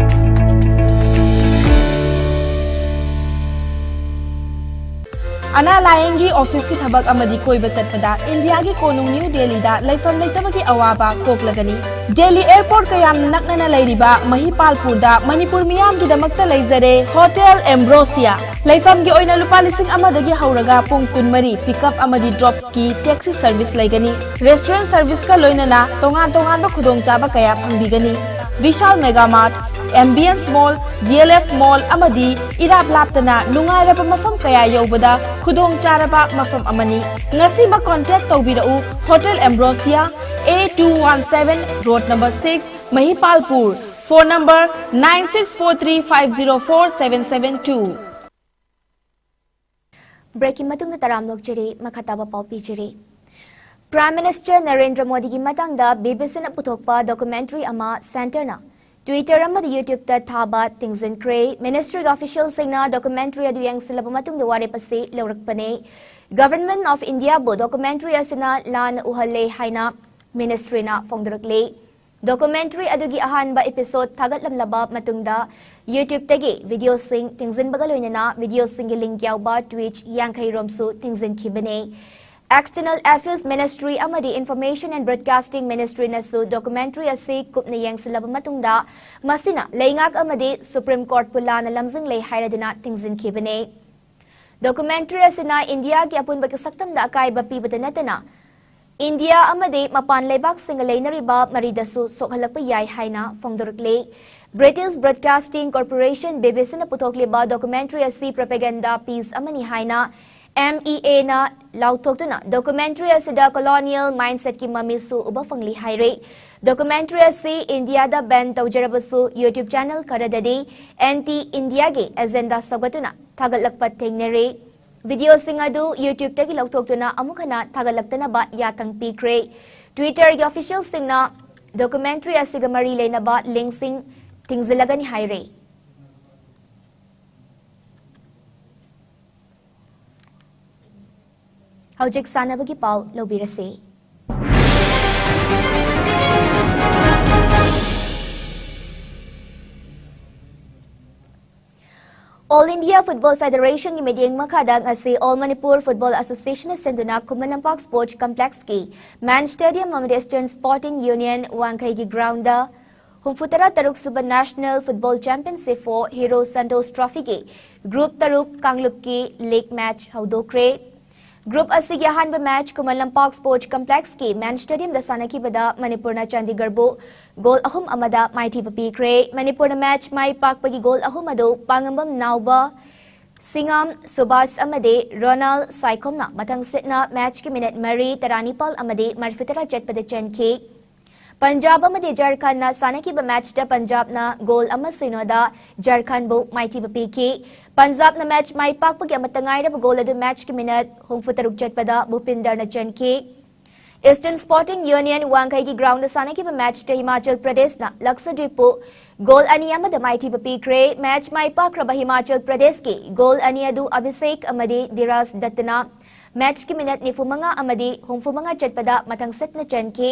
ꯑꯅꯥ ꯂꯥꯌꯦꯡꯒꯤ ꯑꯣꯐꯤꯁꯀꯤ ꯊꯕꯛ ꯑꯃꯗꯤ ꯀꯣꯏꯕ ꯆꯠꯄꯗ ꯏꯟꯗꯤꯌꯥꯒꯤ ꯀꯣꯅꯨꯡ ꯅ꯭ꯌꯨ ꯗꯦꯜꯂꯤꯗ ꯂꯩꯐꯝ ꯂꯩꯇꯕꯒꯤ ꯑꯋꯥꯕ ꯀꯣꯛꯂꯒꯅꯤ꯫ ꯗꯦꯜꯂꯤ ꯑꯦꯌꯔꯄꯣꯔꯠꯀ ꯌꯥꯝꯅ ꯅꯛꯅꯅ ꯂꯩꯔꯤꯕ ꯃꯍꯤꯄꯥꯜꯄꯨꯔꯗ ꯃꯅꯤꯄꯨꯔ ꯃꯤꯌꯥꯝꯒꯤꯗꯃꯛꯇ ꯂꯩꯖꯔꯦ ꯍꯣꯇꯦꯜ ꯑꯦꯝꯕ꯭ꯔꯣꯁꯤꯌꯥ꯫ ꯂꯩꯐꯝꯒꯤ ꯑꯣꯏꯅ ꯂꯨꯄꯥ ꯂꯤꯁꯤꯡ ꯑꯃꯗꯒꯤ ꯍꯧꯔꯒ ꯄꯨꯡ ꯀꯨꯟꯃꯔꯤ ꯄꯤꯛꯑꯞ ꯑꯃꯗꯤ ꯗ꯭ꯔꯣꯞꯀꯤ ꯇꯦꯛꯁꯤ ꯁꯔꯚꯤꯁ ꯂꯩꯒꯅꯤ꯫ ꯔꯦꯁꯇꯨꯔꯦꯟ ꯁꯔꯚꯤꯁꯀ ꯂꯣꯏꯅꯅ ꯇꯣꯉꯥꯟ ꯇꯣꯉꯥꯟꯕ ꯈꯨꯗꯣꯡꯆꯥꯕ ꯀꯌꯥ ꯐꯪꯕꯤꯒꯅꯤ꯫ ꯚꯤꯁꯥꯜ ꯃꯦꯒꯥ ꯃꯥꯔꯠ, ꯑꯦꯝꯕꯤꯌꯟꯁ ꯃꯣꯜ, ꯗꯤ ꯑꯦꯜ ꯑꯦꯐ ꯃꯣꯜ ꯑꯃꯗꯤ ꯏꯔꯥꯞ ꯂꯥꯞꯇꯅ ꯅꯨꯡꯉꯥꯏꯔꯕ ꯃꯐꯝ ꯀꯌꯥ ꯌꯧꯕꯗ ꯈꯨꯗꯣꯡ ꯆꯥꯔꯕ ꯃꯐꯝ ꯑꯃꯅꯤ꯫ ꯉꯁꯤꯃꯛ ꯀꯣꯟꯇꯦꯛ ꯇꯧꯕꯤꯔꯛꯎ꯫ Hotel Ambrosia, A two one seven, road number six, Mahipalpur. Phone number nine six four three five zero four seven seven two. ꯕ꯭ꯔꯦꯛꯀꯤ ꯃꯇꯨꯡꯗ ꯇꯔꯥꯝꯅ ꯑꯣꯛꯆꯔꯤ, ꯃꯈꯥ ꯇꯥꯕ ꯄꯥꯎ ꯄꯤꯖꯔꯤ꯫ ꯄ꯭ꯔꯥꯏꯝ ꯃꯤꯅꯤꯁꯇꯔ ꯅꯔꯦꯟꯗ꯭ꯔ ꯃꯣꯗꯤꯒꯤ ꯃꯇꯥꯡꯗ ꯕꯤ ꯕꯤ ꯁꯤꯅ ꯄꯨꯊꯣꯛꯄ ꯗꯣꯀꯨꯃꯦꯟꯇꯔꯤ ꯑꯃ ꯁꯦꯟꯇꯔꯅ ꯇ꯭ꯋꯤꯇꯔ ꯑꯃꯗꯤ ꯌꯨꯇ꯭ꯌꯨꯕꯇ ꯊꯥꯕ ꯊꯤꯡꯖꯤꯟꯈ꯭ꯔꯦ꯫ ꯃꯤꯅꯤꯁꯇ꯭ꯔꯤꯒꯤ ꯑꯣꯐꯤꯁꯤꯌꯦꯜꯁꯤꯡꯅ ꯗꯣꯀꯨꯃꯦꯟꯇꯔꯤ ꯑꯗꯨ ꯌꯦꯡꯁꯤꯜꯂꯕ ꯃꯇꯨꯡꯗ ꯋꯥꯔꯦꯞ ꯑꯁꯤ ꯂꯧꯔꯛꯄꯅꯦ꯫ ꯒꯚꯔꯟꯃꯦꯟꯠ ꯑꯣꯐ ꯏꯟꯗꯤꯌꯥꯕꯨ ꯗꯣꯀꯨꯃꯦꯟꯇꯔꯤ ꯑꯁꯤꯅ ꯂꯥꯟꯅ ꯎꯍꯜꯂꯦ ꯍꯥꯏꯅ ꯃꯤꯅꯤꯁꯇ꯭ꯔꯤꯅ ꯐꯣꯡꯗꯣꯔꯛꯂꯦ꯫ ꯗꯣꯀꯨꯃꯦꯟꯇꯔꯤ ꯑꯗꯨꯒꯤ ꯑꯍꯥꯟꯕ ꯏꯄꯤꯁꯣꯗ ꯊꯥꯒꯠꯂꯝꯂꯕ ꯃꯇꯨꯡꯗ, ꯌꯨꯇ꯭ꯌꯨꯕꯇꯒꯤ ꯚꯤꯗꯤꯑꯣꯁꯤꯡ ꯊꯤꯡꯖꯤꯟꯕꯒ ꯂꯣꯏꯅꯅ ꯚꯤꯗꯤꯑꯣꯁꯤꯡꯒꯤ ꯂꯤꯡꯛ ꯌꯥꯎꯕ ꯇ꯭ꯋꯤꯠ ꯌꯥꯡꯈꯩ ꯔꯣꯝꯁꯨ ꯊꯤꯡꯖꯤꯟꯈꯤꯕꯅꯦ꯫ ꯑꯦꯛꯁꯇꯔꯅꯦꯜ ꯑꯦꯐꯤꯌꯔꯁ ꯃꯤꯅꯤꯁꯇ꯭ꯔꯤ ꯑꯃꯗꯤ ꯏꯟꯐꯣꯔꯃꯦꯁꯟ ꯑꯦꯟ ꯕ꯭ꯔꯣꯗꯀꯥꯁꯇꯤꯡ ꯃꯤꯅꯤꯁꯇ꯭ꯔꯤꯅꯁꯨ ꯗꯣꯀꯨꯃꯦꯟꯇꯔꯤ ꯑꯁꯤ ꯀꯨꯞꯅ ꯌꯦꯡꯁꯤꯜꯂꯕ ꯃꯇꯨꯡꯗ, ꯃꯁꯤꯅ ꯂꯩꯉꯥꯛ ꯑꯃꯗꯤ ꯁꯨꯄ꯭ꯔꯤꯝ ꯀꯣꯔꯠꯄꯨ ꯂꯥꯟꯅ ꯂꯝꯖꯤꯡꯂꯦ ꯍꯥꯏꯔꯗꯨꯅ ꯊꯤꯡꯖꯤꯟꯈꯤꯕꯅꯦ꯫ ꯗꯣꯀꯨꯃꯦꯟꯇꯔꯤ ꯑꯁꯤꯅ ꯏꯟꯗꯤꯌꯥꯒꯤ ꯑꯄꯨꯟꯕꯒꯤ ꯁꯛꯇꯝꯗ ꯑꯀꯥꯏꯕ ꯄꯤꯕꯇ ꯅꯠꯇꯅ, ꯏꯟꯗꯤꯌꯥ ꯑꯃꯗꯤ ꯃꯄꯥꯟ ꯂꯩꯕꯥꯛꯁꯤꯡꯒ ꯂꯩꯅꯔꯤꯕ ꯃꯔꯤꯗꯁꯨ ꯁꯣꯛꯍꯜꯂꯛꯄ ꯌꯥꯏ ꯍꯥꯏꯅ ꯐꯣꯡꯗꯣꯔꯛꯂꯤ꯫ British Broadcasting Corporation, B B ꯁꯤꯅ ꯄꯨꯊꯣꯛꯂꯤꯕ ꯗꯣꯀꯨꯃꯦꯟꯇꯔꯤ ꯑꯁꯤ ꯄ꯭ꯔꯣꯄꯦꯒꯦꯟꯗꯥ ꯄꯤꯁ ꯑꯃꯅꯤ ꯍꯥꯏꯅ ꯑꯦꯝ ꯏ ꯑꯦꯅ ꯂꯥꯎꯊꯣꯛꯇꯨꯅ, ꯗꯣꯀꯨꯃꯦꯟꯇꯔꯤ ꯑꯁꯤꯗ ꯀꯣꯂꯣꯅꯤꯌꯦꯜ ꯃꯥꯏꯟꯗꯁꯦꯠꯀꯤ ꯃꯃꯤꯁꯨ ꯎꯕ ꯐꯪꯂꯤ ꯍꯥꯏꯔꯤ꯫ ꯗꯣꯀꯨꯃꯦꯟꯇꯔꯤ ꯑꯁꯤ ꯏꯟꯗꯤꯌꯥꯗ ꯕꯦꯟ ꯇꯧꯖꯔꯕꯁꯨ, ꯌꯨꯇ꯭ꯌꯨꯕ ꯆꯦꯅꯦꯜ ꯈꯔꯗꯗꯤ ꯑꯦꯟꯇꯤ ꯏꯟꯗꯤꯌꯥꯒꯤ ꯑꯦꯖꯦꯟꯗꯥ ꯁꯧꯒꯠꯇꯨꯅ ꯊꯥꯒꯠꯂꯛꯄ ꯊꯦꯡꯅꯔꯤ꯫ ꯚꯤꯗꯤꯑꯣꯁꯤꯡ ꯑꯗꯨ ꯌꯨꯇ꯭ꯌꯨꯕꯇꯒꯤ ꯂꯧꯊꯣꯛꯇꯨꯅ ꯑꯃꯨꯛ ꯍꯟꯅ ꯊꯥꯒꯠꯂꯛꯇꯅꯕ ꯌꯥꯊꯪ ꯄꯤꯈ꯭ꯔꯦ꯫ ꯇ꯭ꯋꯤꯇꯔꯒꯤ ꯑꯣꯐꯤꯁꯤꯌꯦꯜꯁꯤꯡꯅ ꯗꯣꯀꯨꯃꯦꯟꯇꯔꯤ ꯑꯁꯤꯒ ꯃꯔꯤ ꯂꯩꯅꯕ ꯂꯤꯡꯛꯁꯤꯡ ꯊꯤꯡꯖꯤꯜꯂꯒꯅꯤ ꯍꯥꯏꯔꯦ꯫ ꯍꯧꯖꯤꯛ ꯁꯥꯟꯅꯕꯒꯤ ꯄꯥꯎ ꯂꯧꯕꯤꯔꯁꯤ꯫ All India Football Federation-ꯒꯤ ꯃꯤꯠꯌꯦꯡ ꯃꯈꯥꯗ ꯉꯁꯤ All Manipur Football Association-ꯅ ꯁꯤꯟꯗꯨꯅ Khuman Lampak Sports Complex-ꯀꯤ Man Stadium ꯑꯃꯗꯤ Eastern Sporting Union ꯋꯥꯡꯈꯩꯒꯤ ground-ꯗ ꯍꯨꯝꯐꯨꯇꯔꯥ ꯇꯔꯨꯛ ꯁꯨꯕ National Football Championship for Hero Santosh Trophy-ꯒꯤ group ꯇꯔꯨꯛ ꯀꯥꯡꯂꯨꯞꯀꯤ league match ꯍꯧꯗꯣꯛꯈ꯭ꯔꯦ꯫ Group ꯑꯁꯤꯒꯤ ꯑꯍꯥꯟꯕ match Khuman Lampak Sports Complex-ꯀꯤ Man Stadium-ꯗ ꯁꯥꯟꯅꯈꯤꯕꯗ ꯃꯅꯤꯄꯨꯔꯅ ꯆꯥꯟꯗꯤꯒꯔꯕꯨ goal ꯑꯍꯨꯝ ꯑꯃꯗ ꯃꯥꯏꯊꯤꯕ ꯄꯤꯈ꯭ꯔꯦ꯫ ꯃꯅꯤꯄꯨꯔꯅ match ꯃꯥꯏ ꯄꯥꯛꯄꯒꯤ goal ꯑꯍꯨꯝ ꯑꯗꯨ ꯄꯥꯉꯝꯕꯝ ꯅꯥꯎꯕ, ꯁꯤꯉꯥꯝ ꯁꯨꯕꯥꯁ ꯑꯃꯗꯤ ꯔꯣꯅꯥꯜ ꯁꯥꯏꯈꯣꯝꯅ ꯃꯊꯪ ꯁꯤꯠꯅ match-ꯀꯤ minute ꯃꯔꯤ, ꯇꯔꯥꯅꯤꯄꯥꯜ ꯑꯃꯗꯤ ꯃꯔꯤꯐꯨꯇꯔꯥ ꯆꯠꯄꯗ ꯆꯟꯈꯤ꯫ ꯄꯟꯖꯥꯕ ꯑꯃꯗꯤ ꯖꯔꯈꯟꯅ ꯁꯥꯟꯅꯈꯤꯕ match-ꯇ ꯄꯟꯖꯥꯕꯅ goal ꯑꯃ ꯁꯤꯅꯣꯗ ꯖꯔꯈꯟꯕꯨ ꯃꯥꯏꯊꯤꯕ ꯄꯤꯈꯤ꯫ ꯄꯟꯖꯥꯕꯅ match ꯃꯥꯏ ꯄꯥꯛꯄꯒꯤ ꯑꯃꯠꯇ ꯉꯥꯏꯔꯕ goal ꯑꯗꯨ match-ꯀꯤ minute ꯍꯨꯝꯐꯨꯇꯔꯨꯛ ꯆꯠꯄꯗ ꯚꯨꯄꯤꯟꯗꯔꯅ ꯆꯟꯈꯤ꯫ Eastern Sporting Union ꯋꯥꯡꯈꯩꯒꯤ ground-ꯗ ꯁꯥꯟꯅꯈꯤꯕ match-ꯇ ꯍꯤꯃꯥꯆꯜ ꯄ꯭ꯔꯗꯦꯁꯅ ꯂꯛꯁꯗ꯭ꯋꯤꯞꯄꯨ goal ꯑꯅꯤ ꯑꯃꯗ ꯃꯥꯏꯊꯤꯕ ꯄꯤꯈ꯭ꯔꯦ꯫ Match ꯃꯥꯏ ꯄꯥꯛꯈ꯭ꯔꯕ ꯍꯤꯃꯥꯆꯜ ꯄ꯭ꯔꯗꯦꯁꯀꯤ goal ꯑꯅꯤ ꯑꯗꯨ ꯑꯚꯤꯁꯦꯛ ꯑꯃꯗꯤ ꯙꯤꯔꯥꯖ ꯗꯠꯇꯅ match-ꯀꯤ minute ꯅꯤꯐꯨꯃꯉꯥ ꯑꯃꯗꯤ ꯍꯨꯝꯐꯨꯃꯉꯥ ꯆꯠꯄꯗ ꯃꯊꯪ ꯁꯤꯠꯅ ꯆꯟꯈꯤ꯫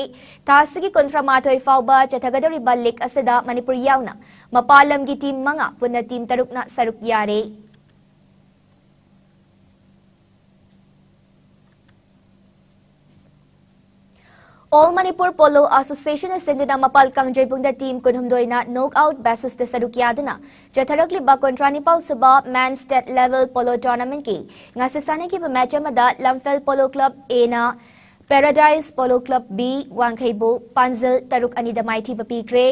ꯊꯥ ꯑꯁꯤꯒꯤ ꯀꯨꯟꯊ꯭ꯔꯥꯃꯥꯊꯣꯏ ꯐꯥꯎꯕ ꯆꯠꯊꯒꯗꯧꯔꯤꯕ league ꯑꯁꯤꯗ ꯃꯅꯤꯄꯨꯔ ꯌꯥꯎꯅ ꯃꯄꯥꯟ ꯂꯝꯒꯤ team ꯃꯉꯥ, ꯄꯨꯟꯅ team ꯇꯔꯨꯛꯅ ꯁꯔꯨꯛ ꯌꯥꯔꯦ꯫ All Manipur Polo Association-ꯅ ꯁꯤꯟꯗꯨꯅ ꯃꯄꯥꯜ ꯀꯥꯡꯖꯩꯕꯨꯡꯗ team ꯀꯨꯟꯍꯨꯝꯗꯣꯏꯅ knock out basis-ꯇ ꯁꯔꯨꯛ ꯌꯥꯗꯨꯅ ꯆꯠꯊꯔꯛꯂꯤꯕ ꯀꯨꯟꯊ꯭ꯔꯥꯅꯤꯄꯥꯜ ꯁꯨꯕ Man State Level Polo Tournament-ꯀꯤ ꯉꯁꯤ ꯁꯥꯟꯅꯈꯤꯕ match ꯑꯃꯗ ꯂꯝꯐꯦꯜ Polo Club A-ꯅ Paradise Polo Club B ꯋꯥꯡꯈꯩꯕꯨ ꯄꯥꯟꯖꯜ ꯇꯔꯨꯛ ꯑꯅꯤꯗ ꯃꯥꯏꯊꯤꯕ ꯄꯤꯈ꯭ꯔꯦ꯫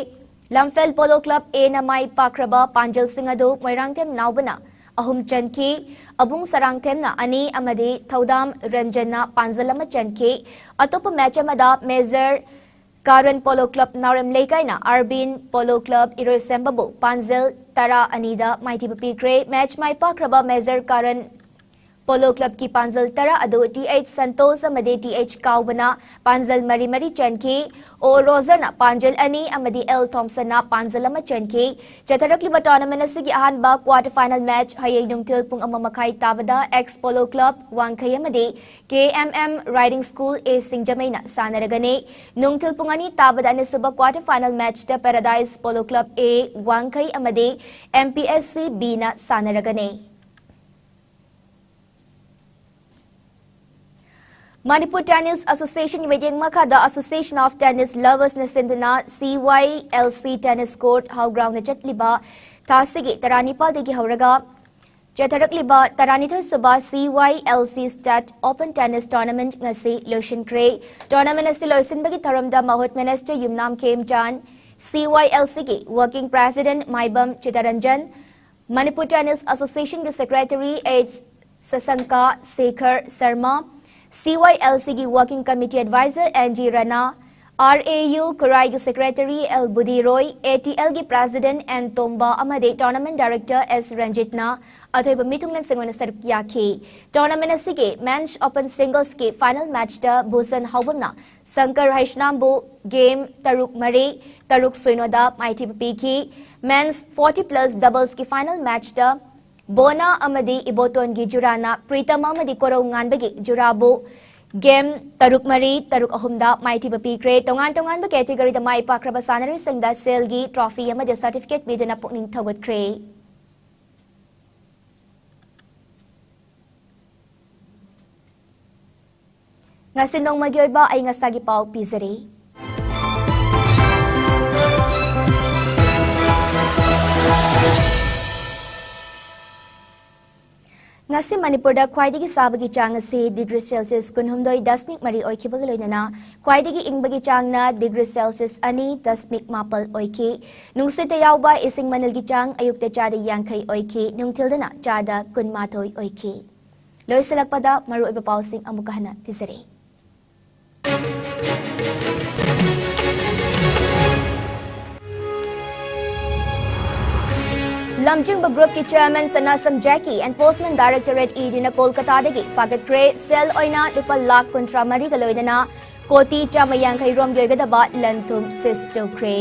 ꯂꯝꯐꯦꯜ Polo Club A-ꯅ ꯃꯥꯏ ꯄꯥꯛꯈ꯭ꯔꯕ ꯄꯥꯟꯖꯜꯁꯤꯡ ꯑꯗꯨ ꯃꯣꯏꯔꯥꯡꯊꯦꯝ ꯅꯥꯎꯕꯅ ꯑꯍꯨꯝ ꯆꯟꯈꯤ, ꯑꯕꯨꯡ ꯁꯔꯥꯡꯊꯦꯝꯅ ꯑꯅꯤ ꯑꯃꯗꯤ ꯊꯧꯗꯥꯝ ꯔꯟꯖꯟꯅ ꯄꯥꯟꯖꯜ ꯑꯃ ꯆꯟꯈꯤ꯫ ꯑꯇꯣꯞꯄ match ꯑꯃꯗ Major Karan Polo Club ꯅꯥꯎꯔꯦꯝ ꯂꯩꯀꯥꯏꯅ Arvin Polo Club ꯏꯔꯣꯏꯁꯦꯝꯕꯕꯨ ꯄꯥꯟꯖꯜ ꯇꯔꯥ ꯑꯅꯤꯗ ꯃꯥꯏꯊꯤꯕ ꯄꯤꯈ꯭ꯔꯦ꯫ Match ꯃꯥꯏ ꯄꯥꯛꯈ꯭ꯔꯕ Major Karan ꯄꯣꯂꯣ ꯀ꯭ꯂꯕꯀꯤ ꯄꯥꯟꯖꯜ ꯇꯔꯥ ꯑꯗꯨ ꯇꯤ ꯑꯩꯆ ꯁꯟꯇꯣꯁ ꯑꯃꯗꯤ ꯇꯤ ꯑꯩꯆ ꯀꯥꯎꯕꯅ ꯄꯥꯟꯖꯜ ꯃꯔꯤ ꯃꯔꯤ ꯆꯟꯈꯤ꯫ ꯑꯣ ꯔꯣꯖꯔꯅ ꯄꯥꯟꯖꯜ ꯑꯅꯤ ꯑꯃꯗꯤ ꯑꯦꯜ ꯊꯣꯝꯁꯟꯅ ꯄꯥꯟꯖꯜ ꯑꯃ ꯆꯟꯈꯤ꯫ ꯆꯠꯊꯔꯛꯂꯤꯕ tournament ꯑꯁꯤꯒꯤ ꯑꯍꯥꯟꯕ quarter final match ꯍꯌꯦꯡ ꯅꯨꯡꯊꯤꯜ ꯄꯨꯡ ꯑꯃ ꯃꯈꯥꯏ ꯇꯥꯕꯗ ꯑꯦꯛꯁ ꯄꯣꯂꯣ ꯀ꯭ꯂꯕ ꯋꯥꯡꯈꯩ ꯑꯃꯗꯤ K M M riding school A ꯁꯤꯡꯖꯃꯩꯅ ꯁꯥꯟꯅꯔꯒꯅꯤ꯫ ꯅꯨꯡꯊꯤꯜ ꯄꯨꯡ ꯑꯅꯤ ꯇꯥꯕꯗ ꯑꯅꯤꯁꯨꯕ quarter final matchꯇ paradise polo club A Wangkhei ꯑꯃꯗꯤ M P S C ꯕꯤꯅ ꯁꯥꯟꯅꯔꯒꯅꯤ꯫ Manipur tennis ꯑꯦꯁꯣꯁꯤꯌꯦꯁꯟꯒꯤ ꯃꯤꯠꯌꯦꯡ ꯃꯈꯥꯗ Association of Tennis Loversꯅ ꯁꯤꯟꯗꯨꯅ ꯁꯤ Y L C tennis court ꯍꯥꯎ ꯒ꯭ꯔꯥꯎꯟꯗ ꯆꯠꯂꯤꯕ ꯊꯥꯁꯤꯒꯤ ꯇꯔꯥꯅꯤꯄꯥꯜꯗꯒꯤ ꯍꯧꯔꯒ ꯆꯠꯊꯔꯛꯂꯤꯕ ꯇꯔꯥꯅꯤꯊꯣꯏ ꯁꯨꯕ ꯁꯤ Y L C State Open Tennis Tournament ꯉꯁꯤ ꯂꯣꯏꯁꯤꯟꯈ꯭ꯔꯦ꯫ Tournament ꯑꯁꯤ ꯂꯣꯏꯁꯤꯟꯕꯒꯤ ꯊꯧꯔꯝꯗ ꯃꯍꯨꯠ minister Yumnam Khemchand, C Y L ꯁꯤꯒꯤ working president Maibam Chitaranjan, Manipur tennis ꯑꯦꯁꯣꯁꯤꯌꯦꯁꯟꯒꯤ secretary H Shashanka Shekhar Sharma, C Y L ꯁꯤꯒꯤ working committee adviser N G ꯔꯅꯥ, ꯑꯥꯔ ꯑꯦ ꯌꯨ ꯈꯨꯔꯥꯏꯒꯤ secretary L Budhiroy, A T ꯑꯦꯜꯒꯤ ꯄ꯭ꯔꯦꯁꯤꯗꯦꯟꯠ ꯑꯦꯟ ꯇꯣꯝꯕ ꯑꯃꯗꯤ ꯇꯣꯔꯅꯥꯃꯦꯟꯠ ꯗꯥꯏꯔꯦꯛꯇꯔ ꯑꯦꯁ ꯔꯟꯖꯤꯠꯅ ꯑꯊꯣꯏꯕ ꯃꯤꯊꯨꯡꯂꯦꯟꯁꯤꯡ ꯑꯣꯏꯅ ꯁꯔꯨꯛ ꯌꯥꯈꯤ꯫ Tournament ꯑꯁꯤꯒꯤ men's open singlesꯀꯤ final matchꯇ Bhushan ꯍꯥꯎꯕꯝꯅ Shankar ꯍꯩꯁꯅꯥꯝꯕꯨ game ꯇꯔꯨꯛ ꯃꯔꯤ, ꯇꯔꯨꯛ ꯁꯤꯅꯣꯗ ꯃꯥꯏꯊꯤꯕ ꯄꯤꯈꯤ꯫ Men's forty plus doublesꯀꯤ final matchꯇ ꯕꯣꯅꯥ ꯑꯃꯗꯤ ꯏꯕꯣꯇꯣꯟꯒꯤ ꯖꯨꯔꯥꯅ ꯄ꯭ꯔꯤꯇꯝ ꯑꯃꯗꯤ ꯀꯣꯔꯧ ꯉꯥꯟꯕꯒꯤ ꯖꯨꯔꯥꯕꯨ game ꯇꯔꯨꯛ ꯃꯔꯤ, ꯇꯔꯨꯛ ꯑꯍꯨꯝꯗ ꯃꯥꯏꯊꯤꯕ ꯄꯤꯈ꯭ꯔꯦ꯫ ꯇꯣꯉꯥꯟ ꯇꯣꯉꯥꯟꯕ categoryꯗ ꯃꯥꯏ ꯄꯥꯛꯈ꯭ꯔꯕ ꯁꯥꯟꯅꯔꯣꯏꯁꯤꯡꯗ ꯁꯦꯜꯒꯤ trophy ꯑꯃꯗꯤ certificate ꯄꯤꯗꯨꯅ ꯄꯨꯛꯅꯤꯡ ꯊꯧꯒꯠꯈ꯭ꯔꯦ꯫ ꯉꯁꯤ ꯅꯣꯡꯃꯒꯤ ꯑꯣꯏꯕ ꯑꯏꯪ ꯑꯁꯥꯒꯤ ꯄꯥꯎ ꯄꯤꯖꯔꯤ꯫ ꯉꯁꯤ ꯃꯅꯤꯄꯨꯔꯗ ꯈ꯭ꯋꯥꯏꯗꯒꯤ ꯁꯥꯕꯒꯤ ꯆꯥꯡ ꯑꯁꯤ degree Celsius ꯀꯨꯟꯍꯨꯝꯗꯣꯏ ꯗꯁꯃꯤꯛ ꯃꯔꯤ ꯑꯣꯏꯈꯤꯕꯒ ꯂꯣꯏꯅꯅ ꯈ꯭ꯋꯥꯏꯗꯒꯤ ꯏꯪꯕꯒꯤ ꯆꯥꯡꯅ degree Celsius ꯑꯅꯤ ꯗꯁꯃꯤꯛ ꯃꯥꯄꯜ ꯑꯣꯏꯈꯤ꯫ ꯅꯨꯡꯁꯤꯠꯇ ꯌꯥꯎꯕ ꯏꯁꯤꯡ ꯃꯅꯤꯜꯒꯤ ꯆꯥꯡ ꯑꯌꯨꯛꯇ ꯆꯥꯗ ꯌꯥꯡꯈꯩ ꯑꯣꯏꯈꯤ, ꯅꯨꯡꯊꯤꯜꯗꯅ ꯆꯥꯗ ꯀꯨꯟꯃꯥꯊꯣꯏ ꯑꯣꯏꯈꯤ꯫ ꯂꯣꯏꯁꯤꯜꯂꯛꯄꯗ ꯃꯔꯨꯑꯣꯏꯕ ꯄꯥꯎꯁꯤꯡ ꯑꯃꯨꯛꯀ ꯍꯟꯅ ꯄꯤꯖꯔꯤ꯫ ꯂꯝꯖꯤꯡꯕ groupꯀꯤ chairman ꯁꯅꯥꯁꯝ ꯖꯦꯛꯀꯤ enforcement directorate ꯏꯗꯨꯅ ꯀꯣꯜꯀꯇꯥꯗꯒꯤ ꯐꯥꯒꯠꯈ꯭ꯔꯦ꯫ ꯁꯦꯜ ꯑꯣꯏꯅ ꯂꯨꯄꯥ ꯂꯥꯈ ꯀꯨꯟꯊ꯭ꯔꯥ ꯃꯔꯤꯒ ꯂꯣꯏꯅꯅ ꯀꯣꯇꯤ ꯆꯥꯝꯃ ꯌꯥꯡꯈꯩ ꯔꯣꯝꯒꯤ ꯑꯣꯏꯒꯗꯕ ꯂꯟ ꯊꯨꯝ seize ꯇꯧꯈ꯭ꯔꯦ꯫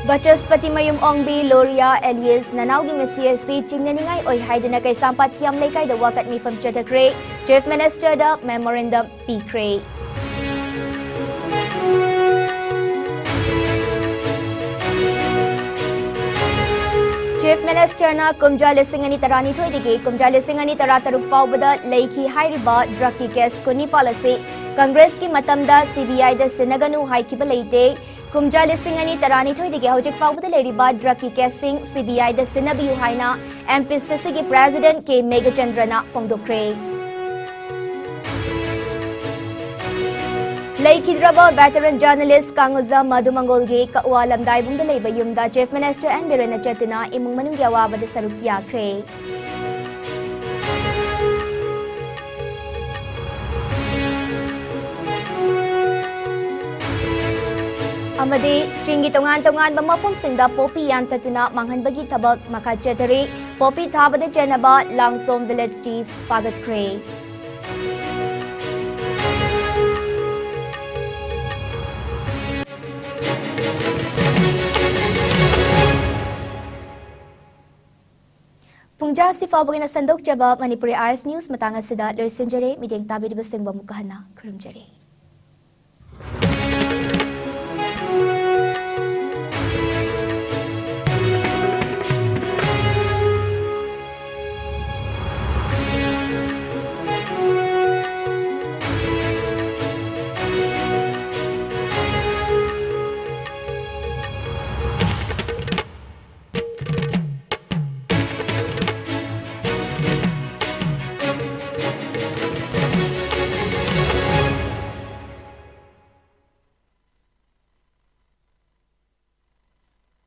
ꯕꯆꯁꯄꯇꯤ ꯃꯌꯨꯝ ꯑꯣꯡꯕꯤ ꯂꯣꯔꯤꯌꯥ alias ꯅꯅꯥꯎꯒꯤ ꯃꯤꯁꯤ ꯑꯁꯤ ꯆꯤꯡꯅꯅꯤꯡꯉꯥꯏ ꯑꯣꯏ ꯍꯥꯏꯗꯨꯅ ꯀꯩꯁꯥꯝꯄꯥꯠ ꯍꯤꯌꯥꯝ ꯂꯩꯀꯥꯏꯗ ꯋꯥꯀꯠ ꯃꯤꯐꯝ ꯆꯠꯊꯈ꯭ꯔꯦ꯫ Chief Ministerꯗ memorandum ꯄꯤꯈ꯭ꯔꯦ꯫ Chief Ministerꯅ ꯀꯨꯝꯖꯥ ꯂꯤꯁꯤꯡ ꯑꯅꯤ ꯇꯔꯥꯅꯤꯊꯣꯏꯗꯒꯤ ꯀꯨꯝꯖꯥ ꯂꯤꯁꯤꯡ ꯑꯅꯤ ꯇꯔꯥꯇꯔꯨꯛ ꯐꯥꯎꯕꯗ ꯂꯩꯈꯤ ꯍꯥꯏꯔꯤꯕ drugꯀꯤ case ꯀꯨꯟꯅꯤꯄꯥꯜ ꯑꯁꯤ Congressꯀꯤ ꯃꯇꯝꯗ CBIꯗ ꯁꯤꯟꯅꯒꯅꯨ ꯍꯥꯏꯈꯤꯕ ꯂꯩꯇꯦ꯫ ꯀꯨꯝꯖꯥ ꯂꯤꯁꯤꯡ ꯑꯅꯤ ꯇꯔꯥꯅꯤꯊꯣꯏꯗꯒꯤ ꯍꯧꯖꯤꯛ ꯐꯥꯎꯕꯗ ꯂꯩꯔꯤꯕ drugꯀꯤ caseꯁꯤꯡ CBIꯗ ꯁꯤꯟꯅꯕꯤꯌꯨ ꯍꯥꯏꯅ MPCCꯒꯤ president ꯀꯦ ꯃꯦꯘꯆꯟꯗ꯭ꯔꯅ ꯐꯣꯡꯗꯣꯛꯈ꯭ꯔꯦ꯫ ꯂꯩꯈꯤꯗ꯭ꯔꯕ veteran journalist ꯀꯥꯡꯉꯨꯖꯥ ꯃꯙꯨ ꯃꯪꯒꯣꯜꯒꯤ ꯀꯛꯋꯥ ꯂꯝꯗꯥꯏꯕꯨꯡꯗ ꯂꯩꯕ ꯌꯨꯝꯗ Chief Minister ꯑꯦꯟ ꯕꯤꯔꯦꯟꯅ ꯆꯠꯇꯨꯅ ꯏꯃꯨꯡ ꯃꯅꯨꯡꯒꯤ ꯑꯋꯥꯕꯗ ꯁꯔꯨꯛ ꯌꯥꯈ꯭ꯔꯦ꯫ ꯑꯃꯗꯤ ꯆꯤꯡꯒꯤ ꯇꯣꯉꯥꯟ ꯇꯣꯉꯥꯟꯕ ꯃꯐꯝꯁꯤꯡꯗ ꯄꯣꯄꯤ ꯌꯥꯟꯊꯠꯇꯨꯅ ꯃꯥꯡꯍꯟꯕꯒꯤ ꯊꯕꯛ ꯃꯈꯥ ꯆꯠꯊꯔꯤ꯫ ꯄꯣꯄꯤ ꯊꯥꯕꯗ ꯆꯦꯟꯅꯕ ꯂꯥꯡꯁꯣꯝ village chief ꯐꯥꯒꯠꯈ꯭ꯔꯦ꯫ ꯄꯨꯡꯖꯥ ꯑꯁꯤ ꯐꯥꯎꯕꯒꯤꯅ ꯁꯟꯗꯣꯛꯆꯕ ꯃꯅꯤꯄꯨꯔꯤ eyes news ꯃꯇꯥꯡ ꯑꯁꯤꯗ ꯂꯣꯏꯁꯤꯟꯖꯔꯦ꯫ ꯃꯤꯠꯌꯦꯡ ꯇꯥꯕꯤꯔꯤꯕꯁꯤꯡꯕꯨ ꯑꯃꯨꯛꯀ ꯍꯟꯅ ꯈꯨꯔꯨꯝꯖꯔꯤ꯫